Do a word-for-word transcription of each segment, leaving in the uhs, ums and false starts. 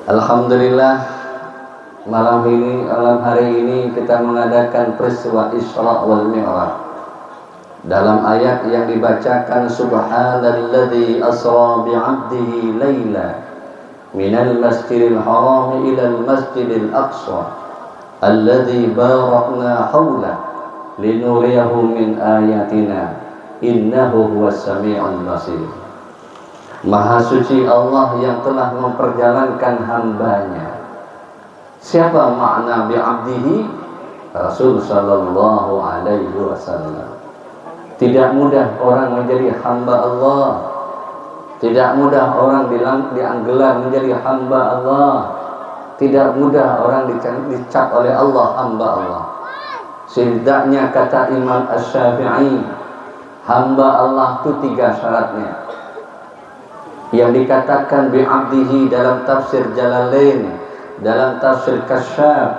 Alhamdulillah, malam ini, malam hari ini kita mengadakan peristiwa Isra wal Mi'raj. Dalam ayat yang dibacakan, "Subhanalladzi asra bi'abdihi laila minal masjidil harami ilal masjidil aqsa alladzi barakna haulah linuriyahu min ayatina innahu huwas sami'ul basir." Maha suci Allah yang telah memperjalankan hambanya. Siapa makna bi'abdihi? Rasul sallallahu alaihi wasallam. Tidak mudah orang menjadi hamba Allah. Tidak mudah orang dilang-, dianggelar menjadi hamba Allah. Tidak mudah orang dica-, dicap oleh Allah hamba Allah. Setidaknya kata Imam Asy-Syafi'i, hamba Allah tu tiga syaratnya. Yang dikatakan bi'abdihi dalam tafsir Jalalain, dalam tafsir Kasyaf,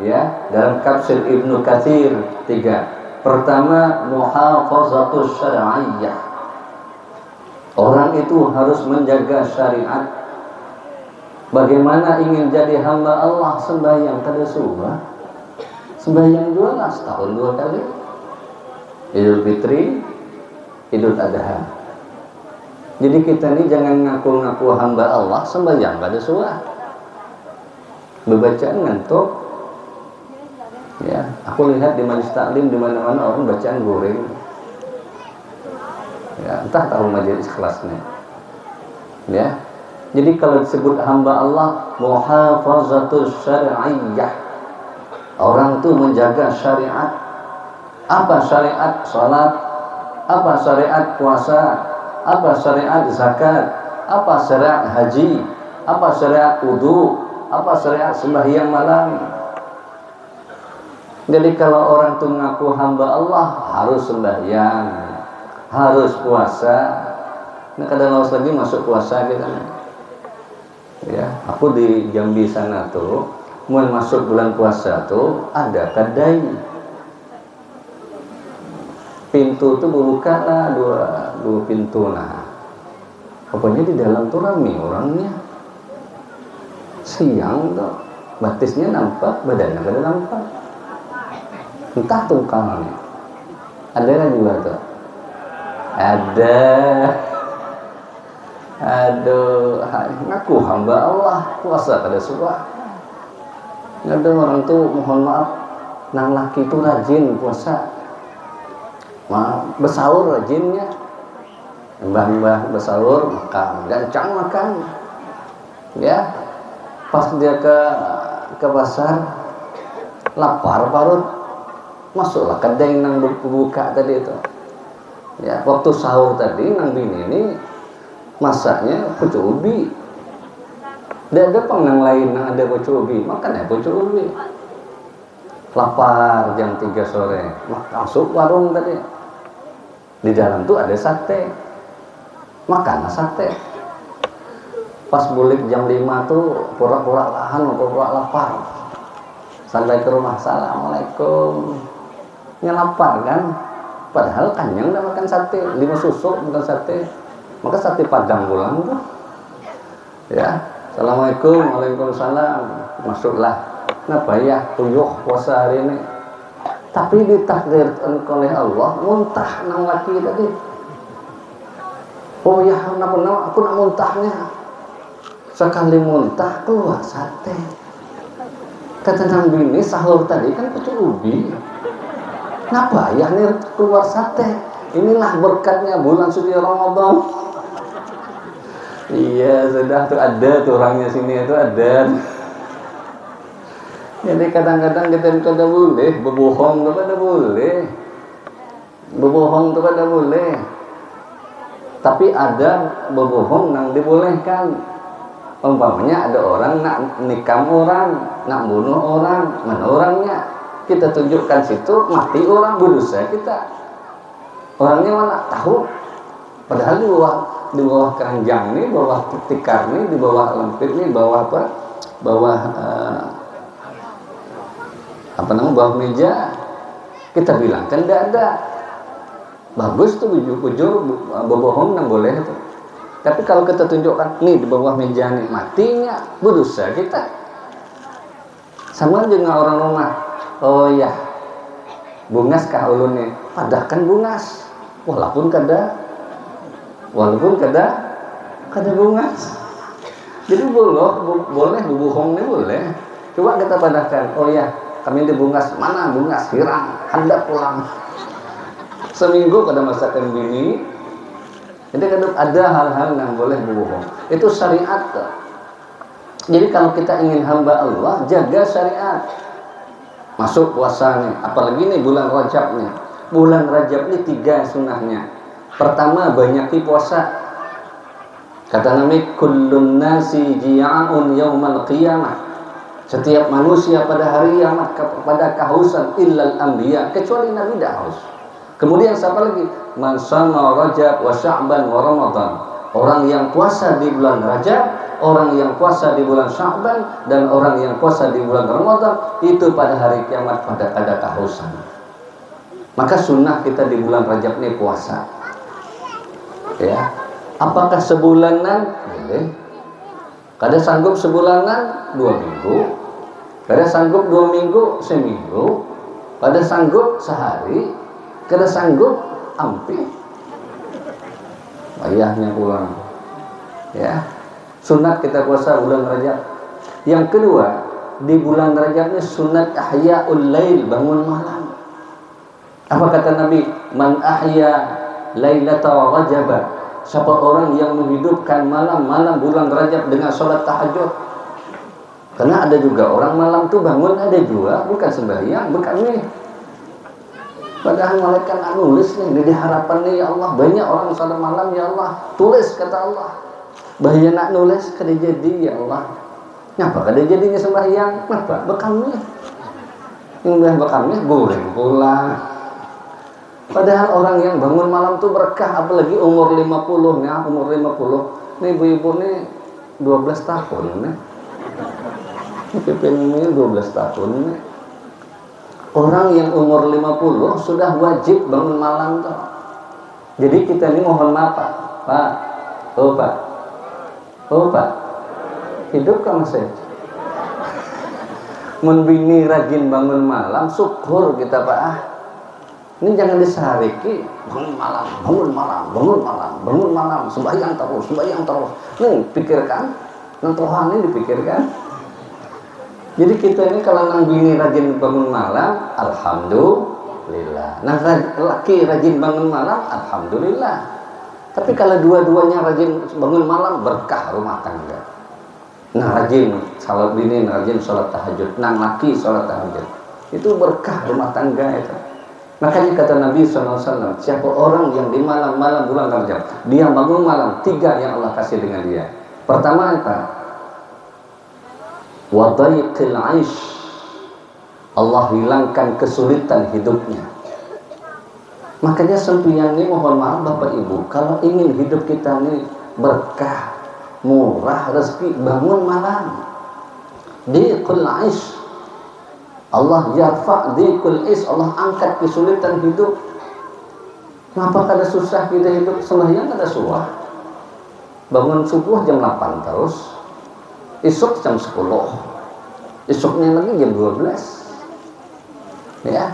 ya, dalam tafsir Ibnu Katsir, tiga. Pertama, muhafazatus syar'iyyah. Orang itu harus menjaga syariat. Bagaimana ingin jadi hamba Allah, sembahyang kada suah? Sembahyang jua lah setahun dua kali. Idul Fitri, Idul Adha. Jadi kita ni jangan ngaku-ngaku hamba Allah, sembahyang kada suah. Bebacaan ngantuk. Ya, aku lihat di majlis taklim di mana-mana orang bacaan guring. Ya, entah tahu majelis kelasnya. Ya. Jadi kalau disebut hamba Allah, muhafazatus syar'iyyah. Orang tu menjaga syariat. Apa syariat salat? Apa syariat puasa? Apa syariat zakat? Apa syariat haji? Apa syariat wudu? Apa syariat sembahyang malam? Jadi kalau orang tu ngaku hamba Allah, harus sembahyang, harus puasa. Nah, kada lawas lagi masuk puasa kita nih. Ya, aku di Jambi sana tu, mun masuk bulan puasa tu ada kadai. Pintu tu bubuka lah dua, dua pintu nah. Rupanya di dalam tu rami orangnya. Siang tu batisnya nampak, badannya kada nampak. Entah tungkalnya. Ada lah jua tu. Ada. Aduh, hai, ngaku hamba Allah, puasa kada suah. Ada orang tu, mohon maaf, nang laki tu rajin puasa. Ma-, besaur rajinnya. Imbah-imbah besaur, makan. Gancang makan. Ya. Pas dia ke, ke pasar, lapar parut. Masuklah kedai nang bu-, buka tadi itu. Ya, waktu sahur tadi, nang bini ni masaknya pucuk ubi. Dia ada pang nang lain nang ada pucuk ubi, makannya pucuk ubi. Lapar jam tiga sore, ma-, masuk warung tadi. Di dalam tu ada sate. Makanlah sate. Pas bulik jam lima tu pura-pura tahan, pura-pura lapar. Sampai ke rumah, "Assalamualaikum." Nya lapar kan? Padahal kanyang dah makan sate, lima susuk bukan sate. Maka sate Padang pulang tuh. Ya, "Assalamualaikum." "Waalaikumsalam." Masuklah. "Napa ya, kuyuh puasa hari ini?" Tapi ditakdirkan oleh Allah, muntah nang laki tadi. "Oh ya, napa, napa, aku nak muntahnya." Sakali muntah, keluar sate. Kata nang bini, "Sahur tadi kan pucuk ubi. Napa ya ni keluar sate? Inilah berkatnya bulan suci Ramadan." Iya, sudah tu ada tu orangnya sini tu ada. Jadi kadang-kadang kita kada boleh, bebohong tu kada boleh. Bebohong tu kada boleh. Tapi ada bebohong nang dibolehkan. Umpamanya ada orang nak nikam orang, nak bunuh orang, mana orangnya? Kita tunjukkan situ, mati orang, berdosa kita. Orangnya mana? Tahu. Padahal di bawah, di bawah keranjang ni, bawah tikar ni, di bawah lempit ni, bawah apa? Bawah, eh, apa nama? Bawah meja. Kita bilangkan tidak ada. Bagus tu bujur, bujur, bu-, bebohong nang boleh tu. Tapi kalau kita tunjukkan, nih di bawah meja nih, matinya, berdosa kita. Sama juga orang rumah, oh ya, bungas kah ulun nih? Padahkan bungas, walaupun kada, walaupun kada, kada bungas. Jadi boleh, boleh bubuhong nih boleh. Coba kita padahkan, oh ya, kami di bungas, mana bungas, hirang, hendak pulang. Seminggu kada masakan bini. Jadi kada ada hal-hal yang boleh bubuhong. Itu syariat. Jadi kalau kita ingin hamba Allah, jaga syariat. Masuk puasa nih, apalagi nih bulan Rajab nih. Bulan Rajab nih tiga sunnahnya. Pertama, banyaki puasa. Kata Nabi, kullun nasi jia'un yaumal qiyamah. Setiap manusia pada hari kiamat ke- pada kehausan, illal anbiya, kecuali Nabi tidak haus. Kemudian siapa lagi? Man sama Rajab wa Sya'ban wa Ramadan. Orang yang puasa di bulan Rajab, orang yang puasa di bulan Sya'ban, dan orang yang puasa di bulan Ramadan, itu pada hari kiamat pada kada kehausan. Maka sunnah kita di bulan Rajab ini puasa. Ya. Apakah sebulanan? Boleh. Kada sanggup sebulanan, dua minggu. Kada sanggup dua minggu, seminggu. Kada sanggup sehari. Kada sanggup, ampih. Wayahnya pulang. Ya. Sunat kita puasa bulan Rajab. Yang kedua, di bulan Rajab ini sunat ahyaul lail, bangun malam. Apa kata Nabi? Man ahya lailata Rajab. Siapa orang yang menghidupkan malam-malam bulan Rajab dengan sholat tahajud? Karena ada juga orang malam tuh bangun, ada juga bukan sembahyang, bukan nih. Padahal malaikat nak nulis nih, di harapan nih, ya Allah, banyak orang sholat malam, ya Allah, tulis, kata Allah. Bahaya nak nulis, kada jadi, ya Allah. Ngapa kada jadinya sembahyang? Ngapa? Bekamih. Udah bekamih, guring pula. Padahal orang yang bangun malam tuh berkah, apalagi umur lima puluh nih, umur lima puluh. Nih ibu-ibu nih dua belas tahun nih. Pimpin ini dua belas tahun nih. Orang yang umur lima puluh sudah wajib bangun malam tuh. Jadi kita ini mohon maaf, Pak. Pak. Oh, Pak. Oh, Pak. Hidup kan masih? Mun bini rajin bangun malam, syukur kita, Pak. Ah. Ini jangan disariki, bangun malam, bangun malam, bangun malam, bangun malam, sembahyang terus, sembahyang terus. Nih, pikirkan, nang Tuhan ini dipikirkan. Jadi kita ini kalau nang bini rajin bangun malam, alhamdulillah. Nang raj- laki rajin bangun malam, alhamdulillah. Tapi kalau dua-duanya rajin bangun malam, berkah rumah tangga. Nang rajin salat bini, nang rajin salat tahajud, nang laki salat tahajud. Itu berkah rumah tangga itu. Makanya kata Nabi sallallahu alaihi wasallam, siapa orang yang di malam-malam bulan Rajab, dia bangun malam, tiga yang Allah kasih dengan dia. Pertama apa? Wa daiqil aish. Allah hilangkan kesulitan hidupnya. Makanya sempian ni mohon maaf Bapak Ibu, kalau ingin hidup kita ni berkah, murah rezeki, bangun malam. Diqul aish. Allah yarfa diqul aish, Allah angkat kesulitan hidup. Ngapa kada susah kita hidup? Sembahyang kada suah. Bangun subuh jam delapan terus. Isuk jam sepuluh. Isuknya lagi jam dua belas. Ya.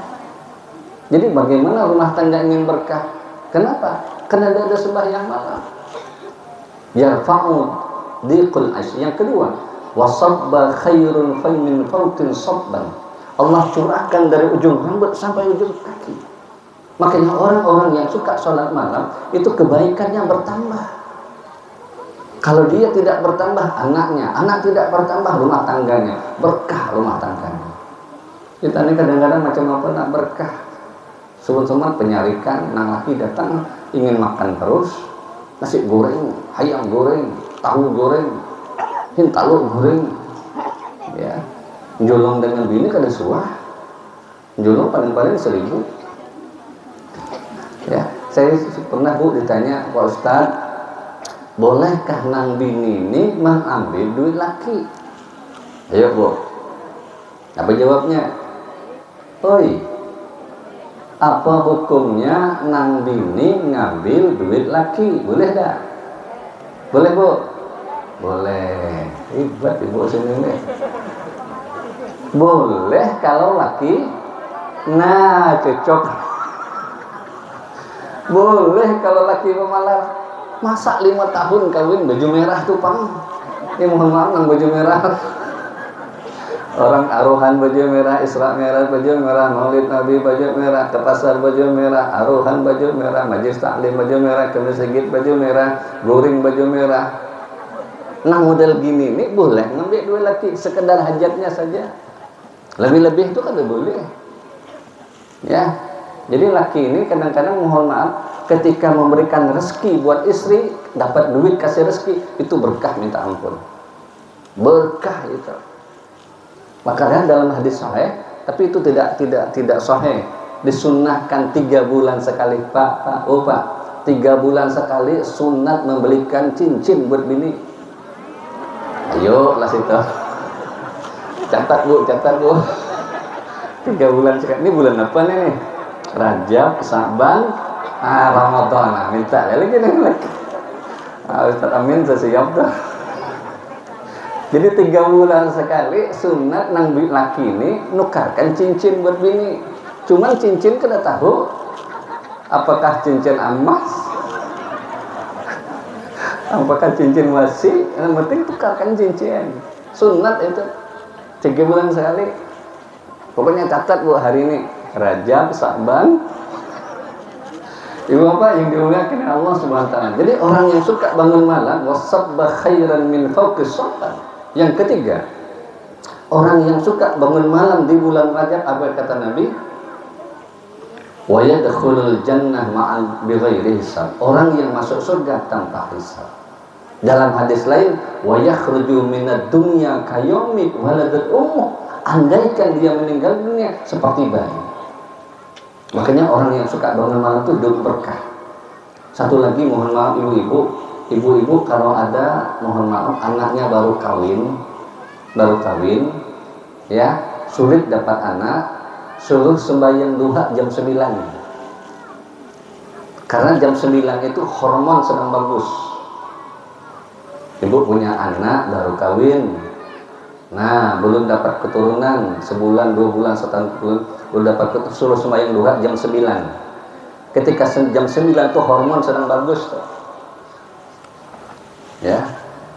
Jadi bagaimana rumah tangga ingin berkah? Kenapa? Karena tidak ada sembahyang malam. Yarfa'u diqul aish. Yang kedua, wasabba khairun fai min fauqin sabban. Allah curahkan dari ujung rambut sampai ujung kaki. Makanya orang-orang yang suka sholat malam itu kebaikannya bertambah. Kalau dia tidak bertambah anaknya, anak tidak bertambah rumah tangganya, berkah rumah tangganya. Kita ini kadang-kadang macam apa nak berkah. Sebut-sebut penyarikan, nang laki datang ingin makan terus, nasi goreng, ayam goreng, tahu goreng, hintalu goreng. Ya. Julung dengan bini kada suah. Julung paling-paling seribu. Ya, saya pernah Bu ditanya, Pak Ustadz, bolehkah nang bini ini mengambil duit laki? Ayo Bu, apa jawabnya? Oi, apa hukumnya nang bini ngambil duit laki? Boleh dah? Boleh, Bu? Boleh. Hebat ibu sini nih. Boleh kalau laki. Nah, cocok. Boleh kalau laki pemalar. Masa lima tahun kawin baju merah tuh, pang? Ini mohon maaf, nang baju merah. Orang aruhan baju merah, Isra Mi'raj baju merah, Maulid Nabi baju merah, ke pasar baju merah, aruhan baju merah, majlis taklim baju merah, ke masjid baju merah, guring baju merah. Nah, model gini nih boleh ngambil dua laki, sekedar hajatnya saja. Lebih-lebih itu kada boleh. Ya. Jadi laki ini kadang-kadang, mohon maaf, ketika memberikan rezeki buat istri, dapat duit, kasih rezeki, itu berkah minta ampun. Berkah itu. Makanya dalam hadis sahih, tapi itu tidak tidak tidak sahih. Disunnahkan tiga bulan sekali, Pak, Pak, oh Pak. Tiga bulan sekali sunat membelikan cincin buat bini. Ayo lah situ. Catat, Bu, catat, Bu. Tiga bulan sekali. Ini bulan apa nih? Rajab, Sa'ban, ah, Ramadan. Nah, minta ya lagi nih. Ah, Ustaz Amin, saya siap tuh. Jadi tiga bulan sekali sunat nang bi-, laki ini nukarkan cincin buat bini. Cuman cincin kada tahu apakah cincin emas, apakah cincin wasi, yang penting tukarkan cincin. Sunat itu. Tiga bulan sekali. Pokoknya catat, Bu, hari ini Rajab, Sa'ban. Ibu Bapak yang dimuliakan Allah Subhanahu wa Ta'ala. Jadi orang yang suka bangun malam, wasabba khairan min fauqis sabah. Yang ketiga, orang yang suka bangun malam di bulan Rajab, apa kata Nabi? Wa yadkhulul jannah ma'al bighairi hisab. Orang yang masuk surga tanpa hisab. Dalam hadis lain, wa yakhruju minad dunya kayaumi waladat ummuh. Andaikan dia meninggal dunia seperti bayi. Makanya orang yang suka bangun malam itu hidup berkah. Satu lagi, mohon maaf ibu-ibu, ibu-ibu kalau ada, mohon maaf, anaknya baru kawin, baru kawin, ya, sulit dapat anak, suruh sembahyang duha jam sembilan. Karena jam sembilan itu hormon sedang bagus. Ibu punya anak baru kawin. Nah, belum dapat keturunan, sebulan, dua bulan, setahun, belum, belum dapat keturunan, suruh sembahyang duha jam sembilan. Ketika se-, jam sembilan tuh hormon sedang bagus tuh. Ya.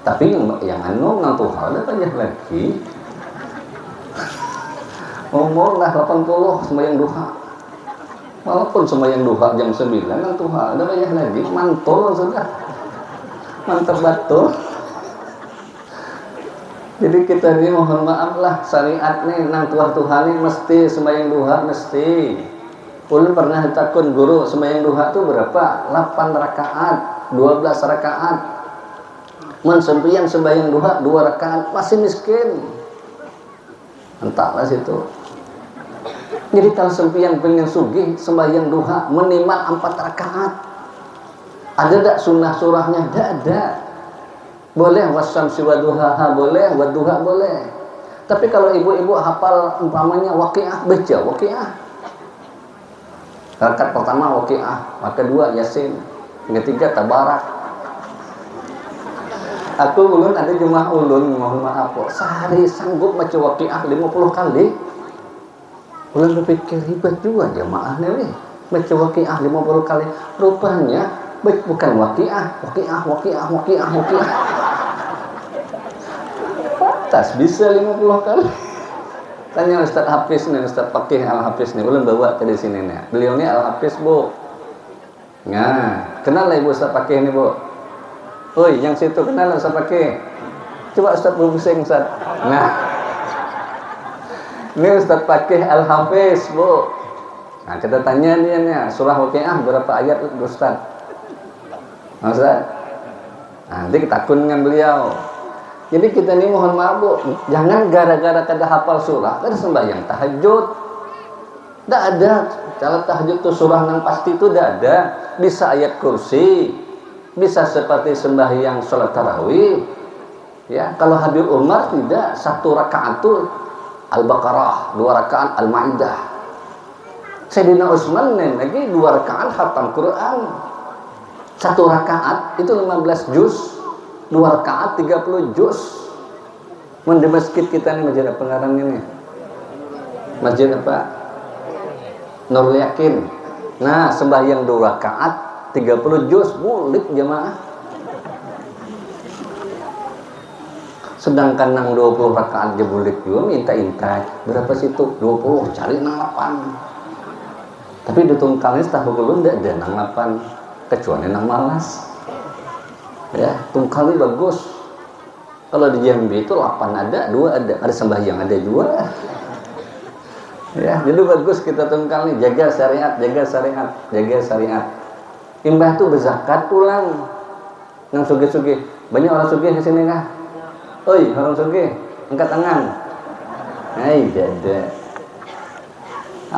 Tapi yang, yang anu, nang tuha udah banyak lagi. Umur lah delapan puluh sembahyang duha. Walaupun sembahyang duha jam sembilan, nang tuha ada banyak lagi, mantul sudah. Mantap batul. Jadi kita ni mohon maaf lah, syariat ni, nang tuha-tuha ni mesti sembahyang duha, mesti. Ulun pernah ditakun guru, sembahyang duha tu berapa? Lapan rakaat, dua belas rakaat. Mun sempian sembahyang duha dua rakaat, masih miskin. Entahlah situ. Jadi kalau sempian pengen sugih, sembahyang duha minimal empat rakaat. Ada dak sunnah surahnya? Dak ada. Boleh, wasyamsi waduhaha boleh, waduha boleh. Tapi kalau ibu-ibu hafal umpamanya Waqiah, baca Waqiah. Rakaat pertama Waqiah, rakaat kedua Yasin, yang ketiga Tabarak. Aku ulun ada jemaah ulun, mohon maaf, kok, sehari sanggup baca Waqiah lima puluh kali. Ulun berpikir, hebat juga jemaah ni, weh. Baca Waqiah lima puluh kali. Rupanya, baik, bukan Waqiah, Waqiah, Waqiah, Waqiah, Waqiah. Pantas bisa lima puluh kali. Tanya Ustaz Hafiz ni, Ustaz Fakih Al Hafiz ni, ulun bawa ke di sini ni. Beliau ni Al Hafiz, Bu. Nah, kenal lah Ibu Ustaz Fakih ni, Bu? Oi, yang situ kenal lah Ustaz Fakih? Coba Ustaz berpusing, Ustaz. Nah. Ini Ustaz Fakih Al Hafiz, Bu. Nah, kita tanya dia ni, surah Waqiah berapa ayat, Ustaz? Nah, Ustaz. Nah, nanti kita takun dengan beliau. Jadi kita ni mohon maaf, Bu, jangan gara-gara kada hafal surah, kada sembahyang tahajud. Tidak ada. Salat tahajud tu surah nang pasti tu tidak ada. Bisa ayat kursi, bisa seperti sembahyang salat tarawih. Ya, kalau Habib Umar tidak, satu rakaat tu Al-Baqarah, dua rakaat Al-Maidah. Sayyidina Utsman lain lagi dua rakaat khatam Quran. Satu rakaat itu lima belas juz. dua rakaat tiga puluh juz. Mun di masjid kita ni, masjid apa ngarannya ni? Masjid apa? Nurul Yakin. Nah, sembahyang dua rakaat tiga puluh juz, bulik jamaah. Sedangkan nang dua puluh rakaat ja bulik jua, minta-inta. Berapa situ? Dua puluh, cari nang lapan. Tapi di Tungkal ni, setahu ulun, ndak ada nang lapan, kecuali nang malas. Ya, Tungkal ni bagus. Kalau di Jambi itu lapan ada, dua ada, ada sembahyang ada jua. Ya, jadi bagus kita Tungkal ni, jaga syariat, jaga syariat, jaga syariat. Imbah tu bezakat pulang. Nang sugih-sugih, banyak orang sugih di sini kah? Oi, orang sugih, angkat tangan. Hai, dada.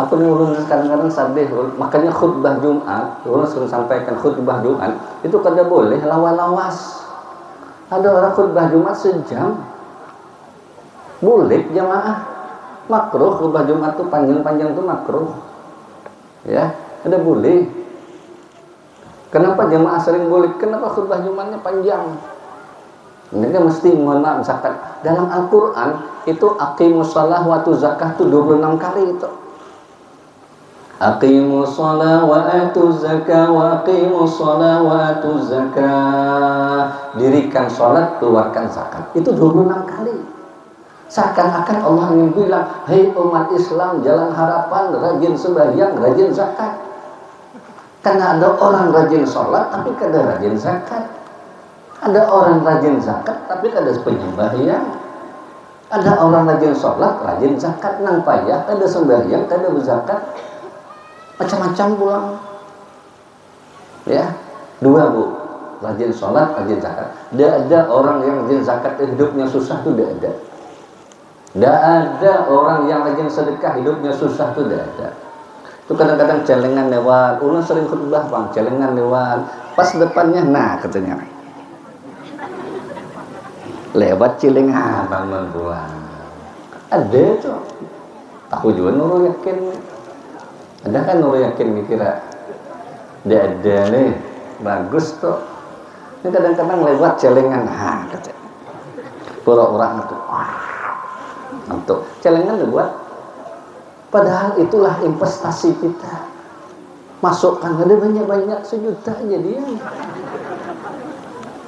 Aku ni ulun kadang-kadang sadih, ul-, makanya khutbah Jumat, ulun sering sampaikan khutbah Jumat, itu kada boleh lawa-lawas. Ada orang khutbah Jumat sejam, bulik jamaah. Makruh khutbah Jumat tu panjang-panjang tu makruh. Ya, kada boleh. Kenapa jamaah sering bulik? Kenapa khutbah Jumatnya panjang? Mereka mesti, mohon maaf, misalkan dalam Al-Quran itu aqimus shalah wa atuz zakah itu dua puluh enam kali itu. Aqimus shalah wa atuz zakah, wa aqimus shalah wa atuz zakah. Dirikan sholat, keluarkan zakat. Itu dua puluh enam kali. Seakan-akan Allah ingin bilang, "Hei umat Islam, jalan harapan, rajin sembahyang, rajin zakat." Karena ada orang rajin sholat, tapi kada rajin zakat. Ada orang rajin zakat, tapi kada penyembahyang. Ada orang rajin sholat, rajin zakat, nang payah, kada sembahyang, kada berzakat. Macam-macam pulang. Ya, dua, Bu. Rajin sholat, rajin zakat. Tidak ada orang yang rajin zakat, hidupnya susah tu tidak ada. Tidak ada orang yang rajin sedekah, hidupnya susah tu tidak ada. Itu kadang-kadang celengan lewat. Ulun sering khutbah, Bang, celengan lewat. Pas depannya, nah, katanya. Lewat ciling abang membuang. Ada tu. Tahu juga Nurul Yakin. Ada kan Nurul Yakin dikira? Tidak ada nih. Bagus tuh. Ini kadang-kadang lewat celengan. Ha, kata. Pura-pura ngantuk. Wah, ngantuk. Celengan lewat. Padahal itulah investasi kita. Masukkan ada banyak-banyak, sejuta aja dia.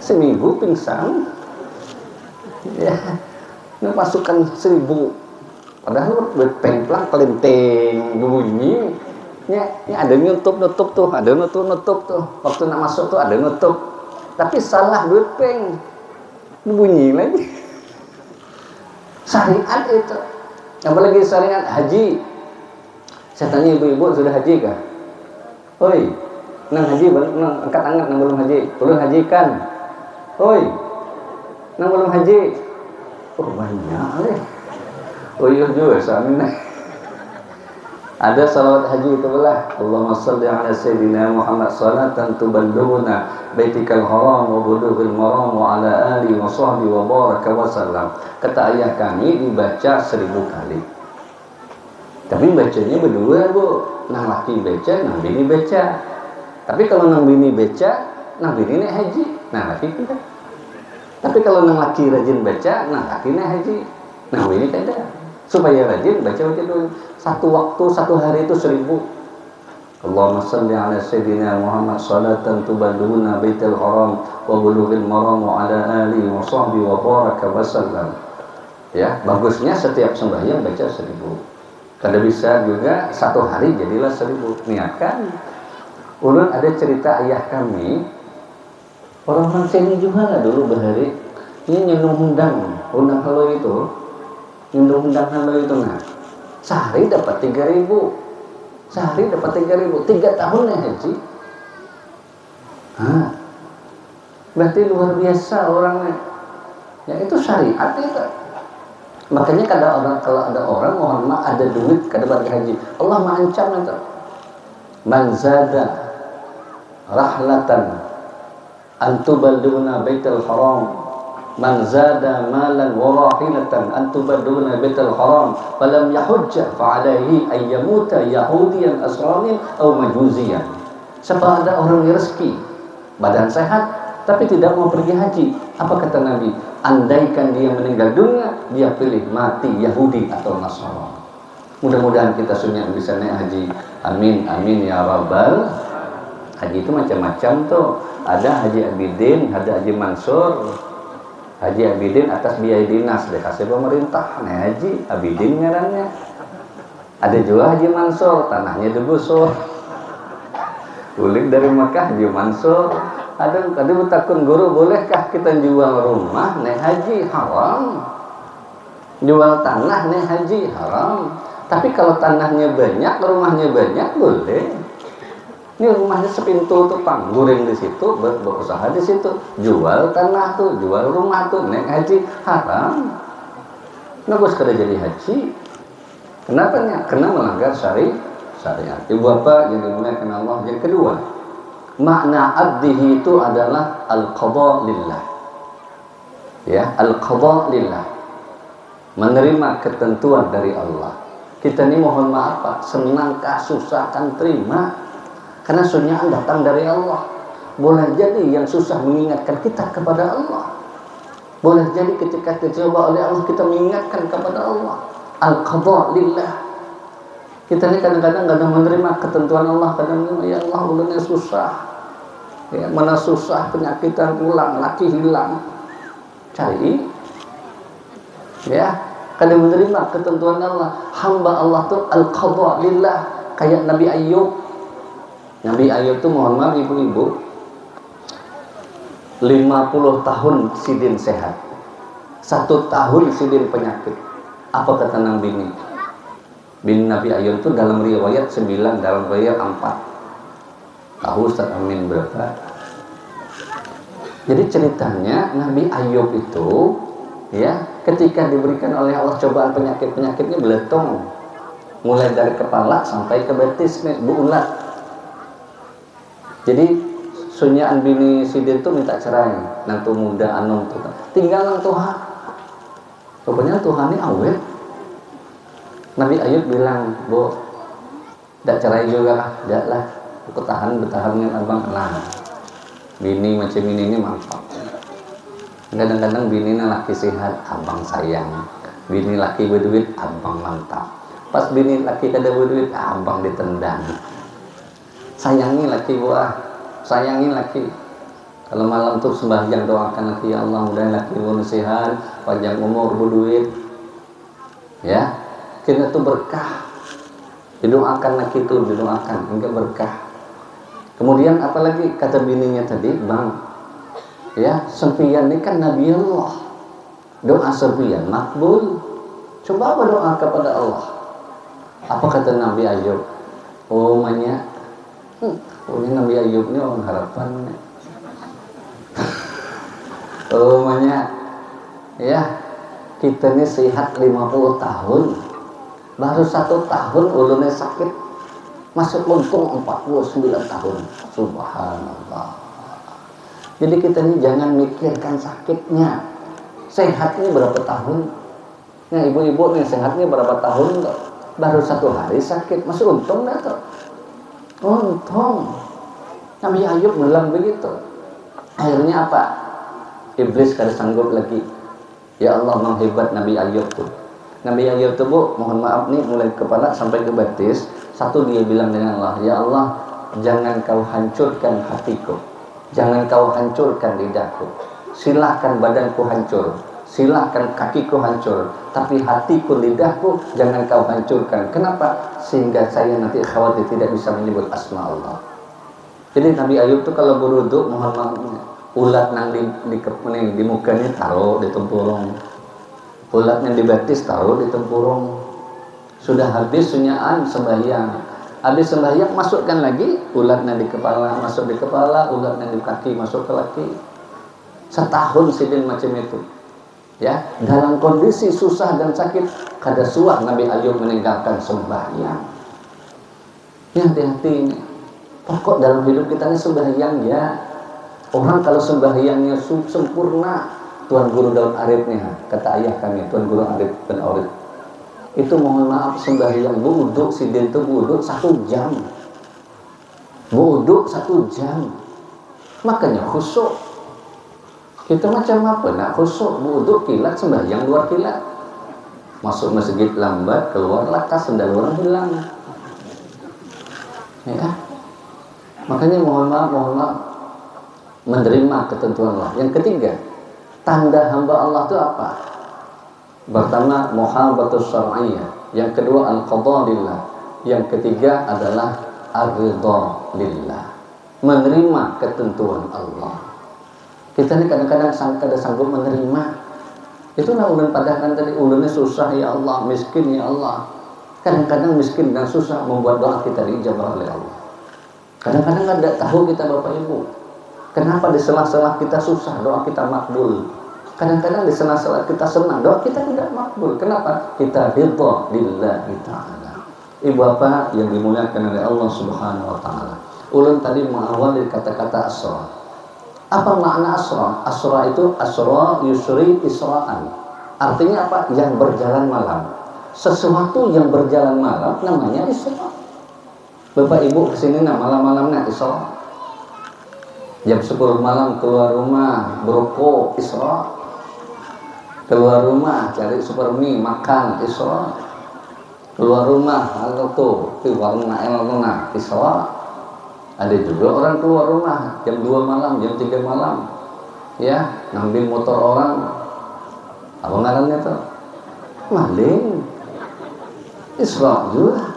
Seminggu pingsan. Ya. Ini masukkan seribu. Padahal duit peng pulang kelinting, bunyi. Ya, ya ada nutup-nutup tuh, ada nutup-nutup tuh. Waktu nak masuk tuh ada nutup. Tapi salah duit peng. Bunyi lagi. Syariat itu. Apalagi syariat haji. Saya tanya ibu-ibu, sudah haji kah? Oi, nang haji, nang angkat tangan nang belum haji. Belum haji kan? Oi, nang belum haji. Oh, banyak leh. Oh iya juga, suami nah. Ada salawat haji itu lah. Allahumma salli ala sayyidina Muhammad salatan tuballughuna baitikal haram wa bulughil maram wa ala ali wa sahbihi wa baraka wa sallam. Kata ayah kami dibaca seribu kali. Tapi bacanya berdua, Bu. Nang laki baca, nang bini baca. Tapi kalau nang bini baca, nang bini naik haji, nang laki tidak. Tapi kalau nang laki rajin baca, nang laki naik haji, nang bini tidak. Supaya rajin baca, baca dulu. Satu waktu, satu hari itu seribu. Allahumma salli ala sayyidina Muhammad salatan tuballughuna baital haram wa bulughil maram wa ala alihi wa sahbihi wa baraka wa sallam. Ya, bagusnya setiap sembahyang baca seribu. Kada bisa juga satu hari jadilah seribu. Niatkan. Ulun ada cerita ayah kami, orang-orang sini juga lah dulu bahari. Ini nyundung hundang, hundang halui itu. Nyundung hundang halui itu, nah. Sehari dapat tiga ribu. Sehari dapat tiga ribu. Tiga tahun ya haji. Nah, berarti luar biasa orangnya. Ya, itu syariat itu. Makanya kada orang, kalau ada orang, mohon maaf, ada duit kada balik haji, Allah mengancam itu. Man zada rahlatan antubaluna baitul haram, man zada malan wa rahilatan antubaluna baitul haram, falam yahujja fa alaihi ayyamuta yahudiyan asramin au majusiyan. Siapa ada orang rezeki, badan sehat, Tapi tidak mau pergi haji. Apa kata Nabi? Andaikan dia meninggal dunia, dia pilih mati Yahudi atau Nasara. Mudah-mudahan kita sunyi bisa naik haji. Amin, amin ya rabbal. Haji itu macam-macam tuh. Ada Haji Abidin, ada Haji Mansur. Haji Abidin atas biaya dinas dikasih pemerintah. Naik haji, Abidin ngarannya. Ada juga Haji Mansur, tanahnya digusur. Ulik dari Mekah, Haji Mansur. Ada tadi betakun guru, bolehkah kita jual rumah naik haji? Haram. Jual tanah naik haji? Haram. Tapi kalau tanahnya banyak, rumahnya banyak, boleh. Ini rumahnya sepintu tuh, pang, guring di situ, ber- berusaha di situ. Jual tanah tuh, jual rumah tuh, naik haji? Haram. Nah, bos kada jadi haji. Kenapa nya? Karena melanggar syari syariat. Ibu bapak yang dimuliakan Allah. Yang kedua, makna abdihi itu adalah al-qadha lillah. Ya, al-qadha lillah. Menerima ketentuan dari Allah. Kita ni mohon maaf, Pak, senangkah susah akan terima. Karena sunyaan datang dari Allah. Boleh jadi yang susah mengingatkan kita kepada Allah. Boleh jadi ketika dicoba oleh Allah, kita mengingatkan kepada Allah. Al-qadha lillah. Kita ni kadang-kadang kadang menerima ketentuan Allah, kadang, "Ya Allah, ulunnya susah. Ya, mana susah, penyakitan pulang, laki hilang." Cari. Ya, kadang menerima ketentuan Allah. Hamba Allah tuh al-qadha lillah, kayak Nabi Ayub. Nabi Ayub tuh, mohon maaf ibu-ibu, lima puluh tahun sidin sehat. Satu tahun sidin penyakit. Apa kata nang bini? Bini Nabi Ayub tuh dalam riwayat sembilan, dalam riwayat empat. Tahu Ustaz Amin berapa? Jadi ceritanya Nabi Ayub itu, ya, ketika diberikan oleh Allah cobaan penyakit-penyakitnya beletung. Mulai dari kepala sampai ke betis nih, buulat. Jadi sunyaan bini sidin tuh minta cerai, nang tuh muda, anum tuh. Tinggal nang tuha. Rupanya tuha ni awet. Nabi Ayub bilang, "Bu, dak cerai juga lah, dak lah. Aku tahan, bertahan dengan abang." Nah, bini macam ini ni mantap. Kadang-kadang bini ni laki sehat, abang sayang. Bini laki berduit, abang mantap. Pas bini laki kada berduit, abang ditendang. Sayangi laki buah, sayangi laki. Kalau malam tuh sembahyang, doakan laki, "Ya Allah, mudahan laki ulun sehat, panjang umur, berduit." Ya, kena tuh berkah. Didoakan laki tuh, didoakan, enggak berkah. Kemudian apalagi kata bininya tadi, "Bang, ya, sempian ini kan Nabi Allah. Doa sempian makbul. Coba berdoa kepada Allah." Apa kata Nabi Ayub? "Oh, manya." Hmm, oh, ini Nabi Ayub ni orang harapan. "Oh, manya, ya, kita ni sehat lima puluh tahun. Baru satu tahun ulunnya sakit. Masih untung empat puluh sembilan tahun." Subhanallah. Jadi kita ni jangan mikirkan sakitnya. Sehatnya berapa tahun? Nah, ibu-ibu nih, sehatnya berapa tahun tuh? Baru satu hari sakit, masih untung dah tuh. Untung. Nabi Ayub bilang begitu. Akhirnya apa? Iblis kada sanggup lagi. Ya Allah, menghebat Nabi Ayub tuh. Nabi Ayub tuh, Bu, mohon maaf nih, mulai kepala sampai ke betis. Satu, dia bilang dengan Allah, "Ya Allah, jangan kau hancurkan hatiku. Jangan kau hancurkan lidahku. Silahkan badanku hancur. Silahkan kakiku hancur. Tapi hatiku, lidahku, jangan kau hancurkan." Kenapa? Sehingga saya nanti khawatir tidak bisa menyebut asma Allah. Jadi Nabi Ayub tuh kalau berwudu, mohon maaf, ulat nang di, di, kep- nih, di muka nih taruh di tempurung. Ulat nang di betis taruh di tempurung. Sudah habis sunyaan sembahyang. Habis sembahyang, masukkan lagi ulat nang di kepala, masuk di kepala, ulat nang di kaki, masuk ke kaki. Setahun sidin macam itu. Ya, dalam kondisi susah dan sakit, kada suah Nabi Ayub meninggalkan sembahyang. Ini hati-hati ini. Pokok dalam hidup kita ini sembahyang ya. Orang kalau sembahyangnya su- sempurna, Tuan Guru Daud Arif nih, ha, kata ayah kami, Tuan Guru Arif bin Arif. Itu mohon maaf, sembahyang, wudu, sidin tuh wudu satu jam. Wudu satu jam. Makanya khusyuk. Kita macam apa nak khusyuk, wudhu kilat, sembahyang luar kilat. Masuk masjid lambat, keluar lakas, sendal orang hilang. Ya. Makanya mohon maaf, mohon maaf, menerima ketentuan Allah. Yang ketiga, tanda hamba Allah itu apa? Pertama, muhabatus syar'iyah. Yang kedua, al-qadha lillah. Yang ketiga adalah ar-ridha lillah. Menerima ketentuan Allah. Kita ni kadang-kadang sang-, kada sanggup menerima. Itulah ulun padahkan tadi, ulun ni susah ya Allah, miskin ya Allah. Kadang-kadang miskin dan susah membuat doa kita diijabah oleh Allah. Kadang-kadang kada tahu kita Bapak Ibu. Kenapa di sela-sela kita susah, doa kita makbul. Kadang-kadang di sela-sela kita senang, doa kita tidak makbul. Kenapa? Kita ridha lillahi ta'ala. Ibu Bapak yang dimuliakan oleh Allah Subhanahu wa Ta'ala. Ulun tadi mengawali kata-kata asra. Apa makna asra? Asra itu asra yusri isra'an. Artinya apa? Yang berjalan malam. Sesuatu yang berjalan malam namanya isra. Bapak Ibu kesini nah malam-malam nah isra. Jam sepuluh malam keluar rumah, beroko, isra. Keluar rumah, cari supermi, makan, isra. Keluar rumah, anu tu, ti warung Nael tu nah, isra. Ada juga orang keluar rumah jam dua malam, jam tiga malam. Ya, ngambil motor orang. Apa ngarannya tu? Maling. Isra juga.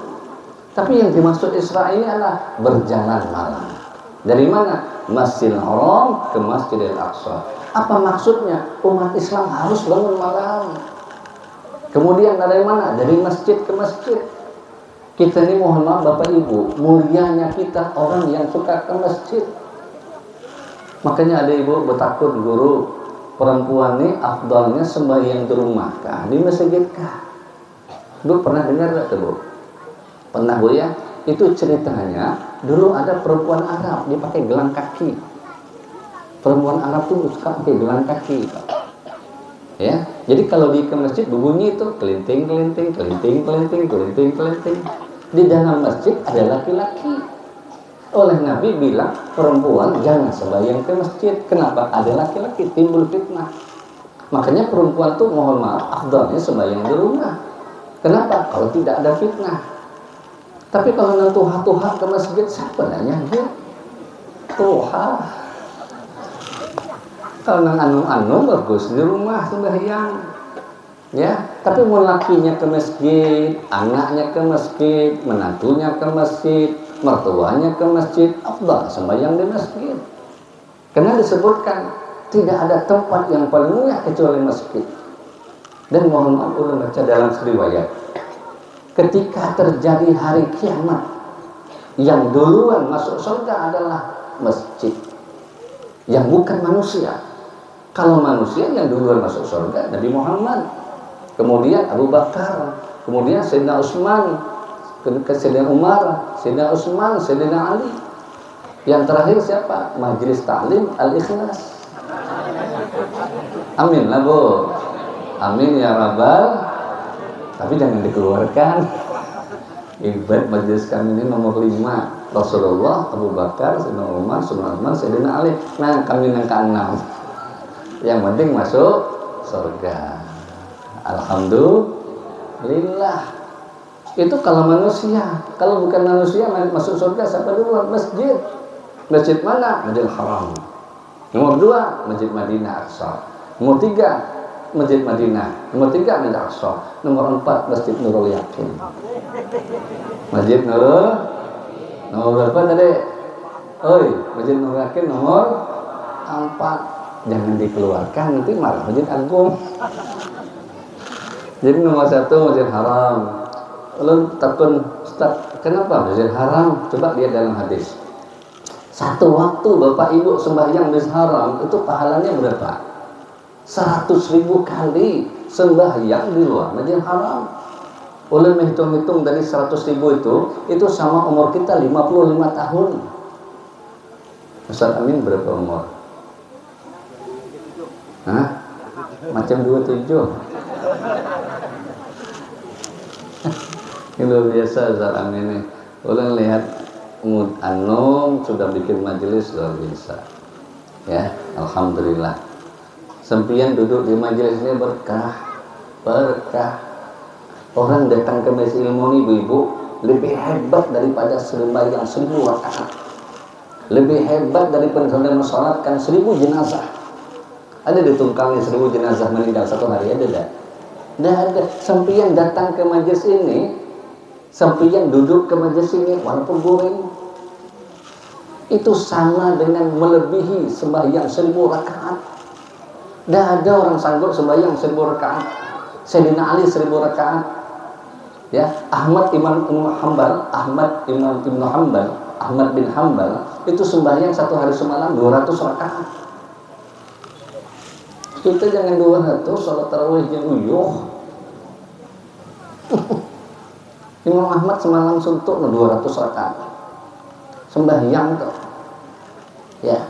Tapi yang dimaksud isra ini adalah berjalan malam. Dari mana? Masjidil Haram ke Masjidil Aqsa. Apa maksudnya? Umat Islam harus bangun malam. Kemudian dari mana? Dari masjid ke masjid. Kita ini mohon maaf Bapak Ibu, mulianya kita orang yang suka ke masjid. Makanya ada ibu bertakun, "Guru, perempuan ni afdalnya sembahyang di rumah kah, di masjid kah?" Bu, pernah dengar gak tuh, Bu? Pernah, Bu, ya? Itu ceritanya, dulu ada perempuan Arab, dia pakai gelang kaki. Perempuan Arab tuh suka pakai gelang kaki. Ya, jadi kalau di ke masjid berbunyi itu kelinting, kelinting, kelinting, kelinting, kelinting, kelinting. Di dalam masjid ada laki-laki. Oleh Nabi bilang, "Perempuan jangan sembahyang ke masjid." Kenapa? Ada laki-laki, timbul fitnah. Makanya perempuan tuh, mohon maaf, afdalnya sembahyang di rumah. Kenapa? Kalau tidak ada fitnah. Tapi kalau nang tuha-tuha ke masjid, siapa nanya dia? Tuha. Kalau nang anu-anu, bagus di rumah sembahyang. Ya, tapi mun lakinya ke masjid, anaknya ke masjid, menantunya ke masjid, mertuanya ke masjid, afdal sembahyang di masjid. Karena disebutkan, tidak ada tempat yang paling mulia kecuali masjid. Dan mohon maaf, ulun baca dalam riwayat, ketika terjadi hari kiamat, yang duluan masuk surga adalah masjid, yang bukan manusia. Kalau manusia yang duluan masuk surga, Nabi Muhammad, kemudian Abu Bakar, kemudian Sayyidina Utsman, ke, ke Sayyidina Umar, Sayyidina Utsman, Sayyidina Ali. Yang terakhir siapa? Majelis Taklim Al-Ikhlas. Amin lah, Bu. Amin ya rabbal. Tapi jangan dikeluarkan. Ibarat majelis kami ini nomor lima. Rasulullah, Abu Bakar, Sayyidina Umar, Sayyidina Utsman, Sayyidina Ali. Nah, kami nang keenam. Yang penting masuk surga. Alhamdulillah. Itu kalau manusia. Kalau bukan manusia, ma-, masuk surga siapa duluan? Masjid. Masjid mana? Masjidil Haram. Nomor dua, Masjid Madinah Aqsa. Nomor tiga, Masjid Madinah. Nomor tiga, Masjid Aqsa. Nomor empat, Masjid Nurul Yakin. Masjid Nurul, nomor berapa tadi? Oi, Masjid Nurul Yakin nomor empat. Jangan dikeluarkan, nanti malah Masjid Agung. Jadi nomor satu Masjid Haram. Lalu takun, "Ustaz, kenapa Masjid Haram?" Coba lihat dalam hadis. Satu waktu Bapak Ibu sembahyang di Haram itu pahalanya berapa? Seratus ribu kali sembahyang di luar Masjid Haram. Ulun menghitung-hitung dari seratus ribu itu, itu sama umur kita lima puluh lima tahun. Ustaz Amin berapa umur? Hah? Macam dua tujuh. Ini luar biasa Ustaz Amin ini. Ulun lihat mud-, anu sudah bikin majelis luar biasa. Ya, alhamdulillah. Sampiyan duduk di majelis ini berkah, berkah. Orang datang ke majelis ilmu ni, ibu-ibu, lebih hebat daripada sembahyang seribu rakaat. Lebih hebat dari pen-, mensolatkan seribu jenazah. Ada di Tungkal ni seribu jenazah meninggal satu hari, ada dah? Dah ada. Sampiyan datang ke majelis ini, sampiyan duduk ke majelis ini, walaupun guring, itu sama dengan melebihi sembahyang seribu rakaat. Dah ada orang sanggup sembahyang seribu rakaat. Sayyidina Ali seribu rakaat. Ya, Ahmad Imam Ibnu Hambal, Ahmad Imam Ibnu Hambal, Ahmad bin Hambal itu sembahyang satu hari semalam dua ratus rakaat. Kita jangan dua ratus, salat tarawihnya uyuh. Imam Ahmad semalam suntuk nah dua ratus rakaat. Sembahyang tuh. Ya.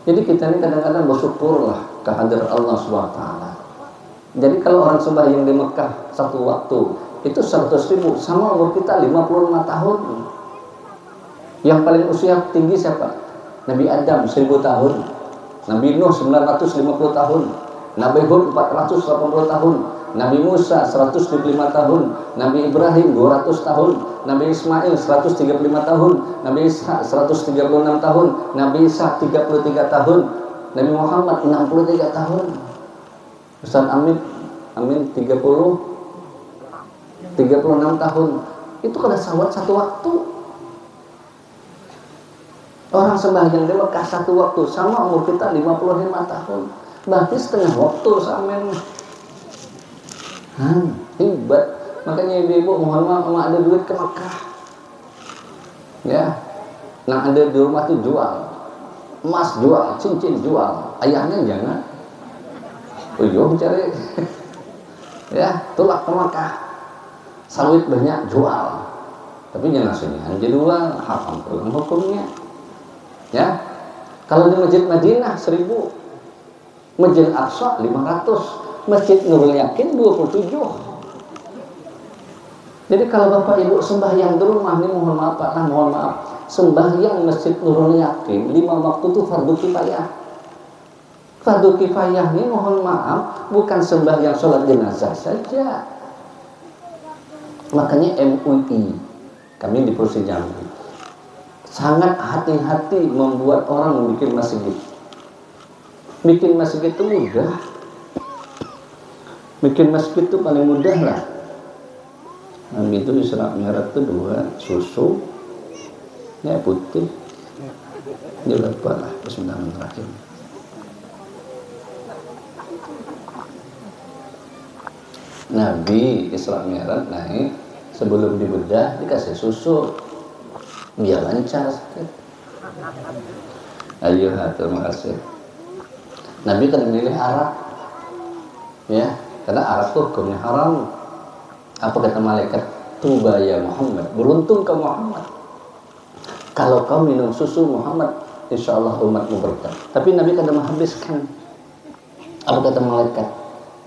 Jadi kita ini kadang-kadang bersyukurlah kehadirat Allah Subhanahu wa Ta'ala. Jadi kalau orang sembahyang di Mekah satu waktu, itu seratus ribu, sama umur kita lima puluh lima tahun. Yang paling usia tinggi siapa? Nabi Adam, seribu tahun. Nabi Nuh, sembilan ratus lima puluh tahun. Nabi Hud, empat ratus delapan puluh tahun. Nabi Musa, seratus dua puluh lima tahun. Nabi Ibrahim, dua ratus tahun. Nabi Ismail, seratus tiga puluh lima tahun. Nabi Ishak, seratus tiga puluh enam tahun. Nabi Isa, tiga puluh tiga tahun. Nabi Muhammad, enam puluh tiga tahun. Ustaz Amin, Amin tiga puluh, tiga puluh enam tahun. Itu kada sawat satu waktu. Orang sembahyang di Mekah satu waktu sama umur kita lima puluh lima tahun. Berarti setengah waktu Ustaz Amin. Hmm, hebat. Makanya ibu-ibu, mohon maaf, amun ada duit ke Mekah. Ya, nang ada di rumah tu jual. Emas jual, cincin jual. Ayahnya jangan. Uyuh cari. Ya, tulak ke Mekah. Sawit banyak jual. Tapi jangan sunyian jadwal, haram pulang hukumnya. Ya. Kalau di Masjid Madinah seribu, Masjid Aqsa lima ratus, Masjid Nurul Yakin dua puluh tujuh. Jadi kalau Bapak Ibu sembahyang di rumah ni, mohon maaf Pak, nah, mohon maaf, sembahyang Masjid Nurul Yakin lima waktu tu fardu kifayah. Fardu kifayah ni, mohon maaf, bukan sembahyang sholat jenazah saja. Makanya M U I, kami di Provinsi Jambi, sangat hati-hati membuat orang bikin masjid. Bikin masjid itu mudah. Bikin masjid itu paling mudah lah. Nabi itu Isra Mi'raj itu dua, susu, ya, putih. Dia lupa lah, Bismillahirrahmanirrahim. Nabi Isra Mi'raj naik, sebelum dibedah dikasih susu biar lancar sakit. Ayo, ha, terima kasih. Nabi kada milih arak, ya, karena arak tuh hukumnya haram. Apa kata malaikat? "Tuba ya Muhammad, beruntung kau Muhammad. Kalau kau minum susu Muhammad, insya Allah umatmu berkah." Tapi Nabi kada menghabiskan. Apa kata malaikat?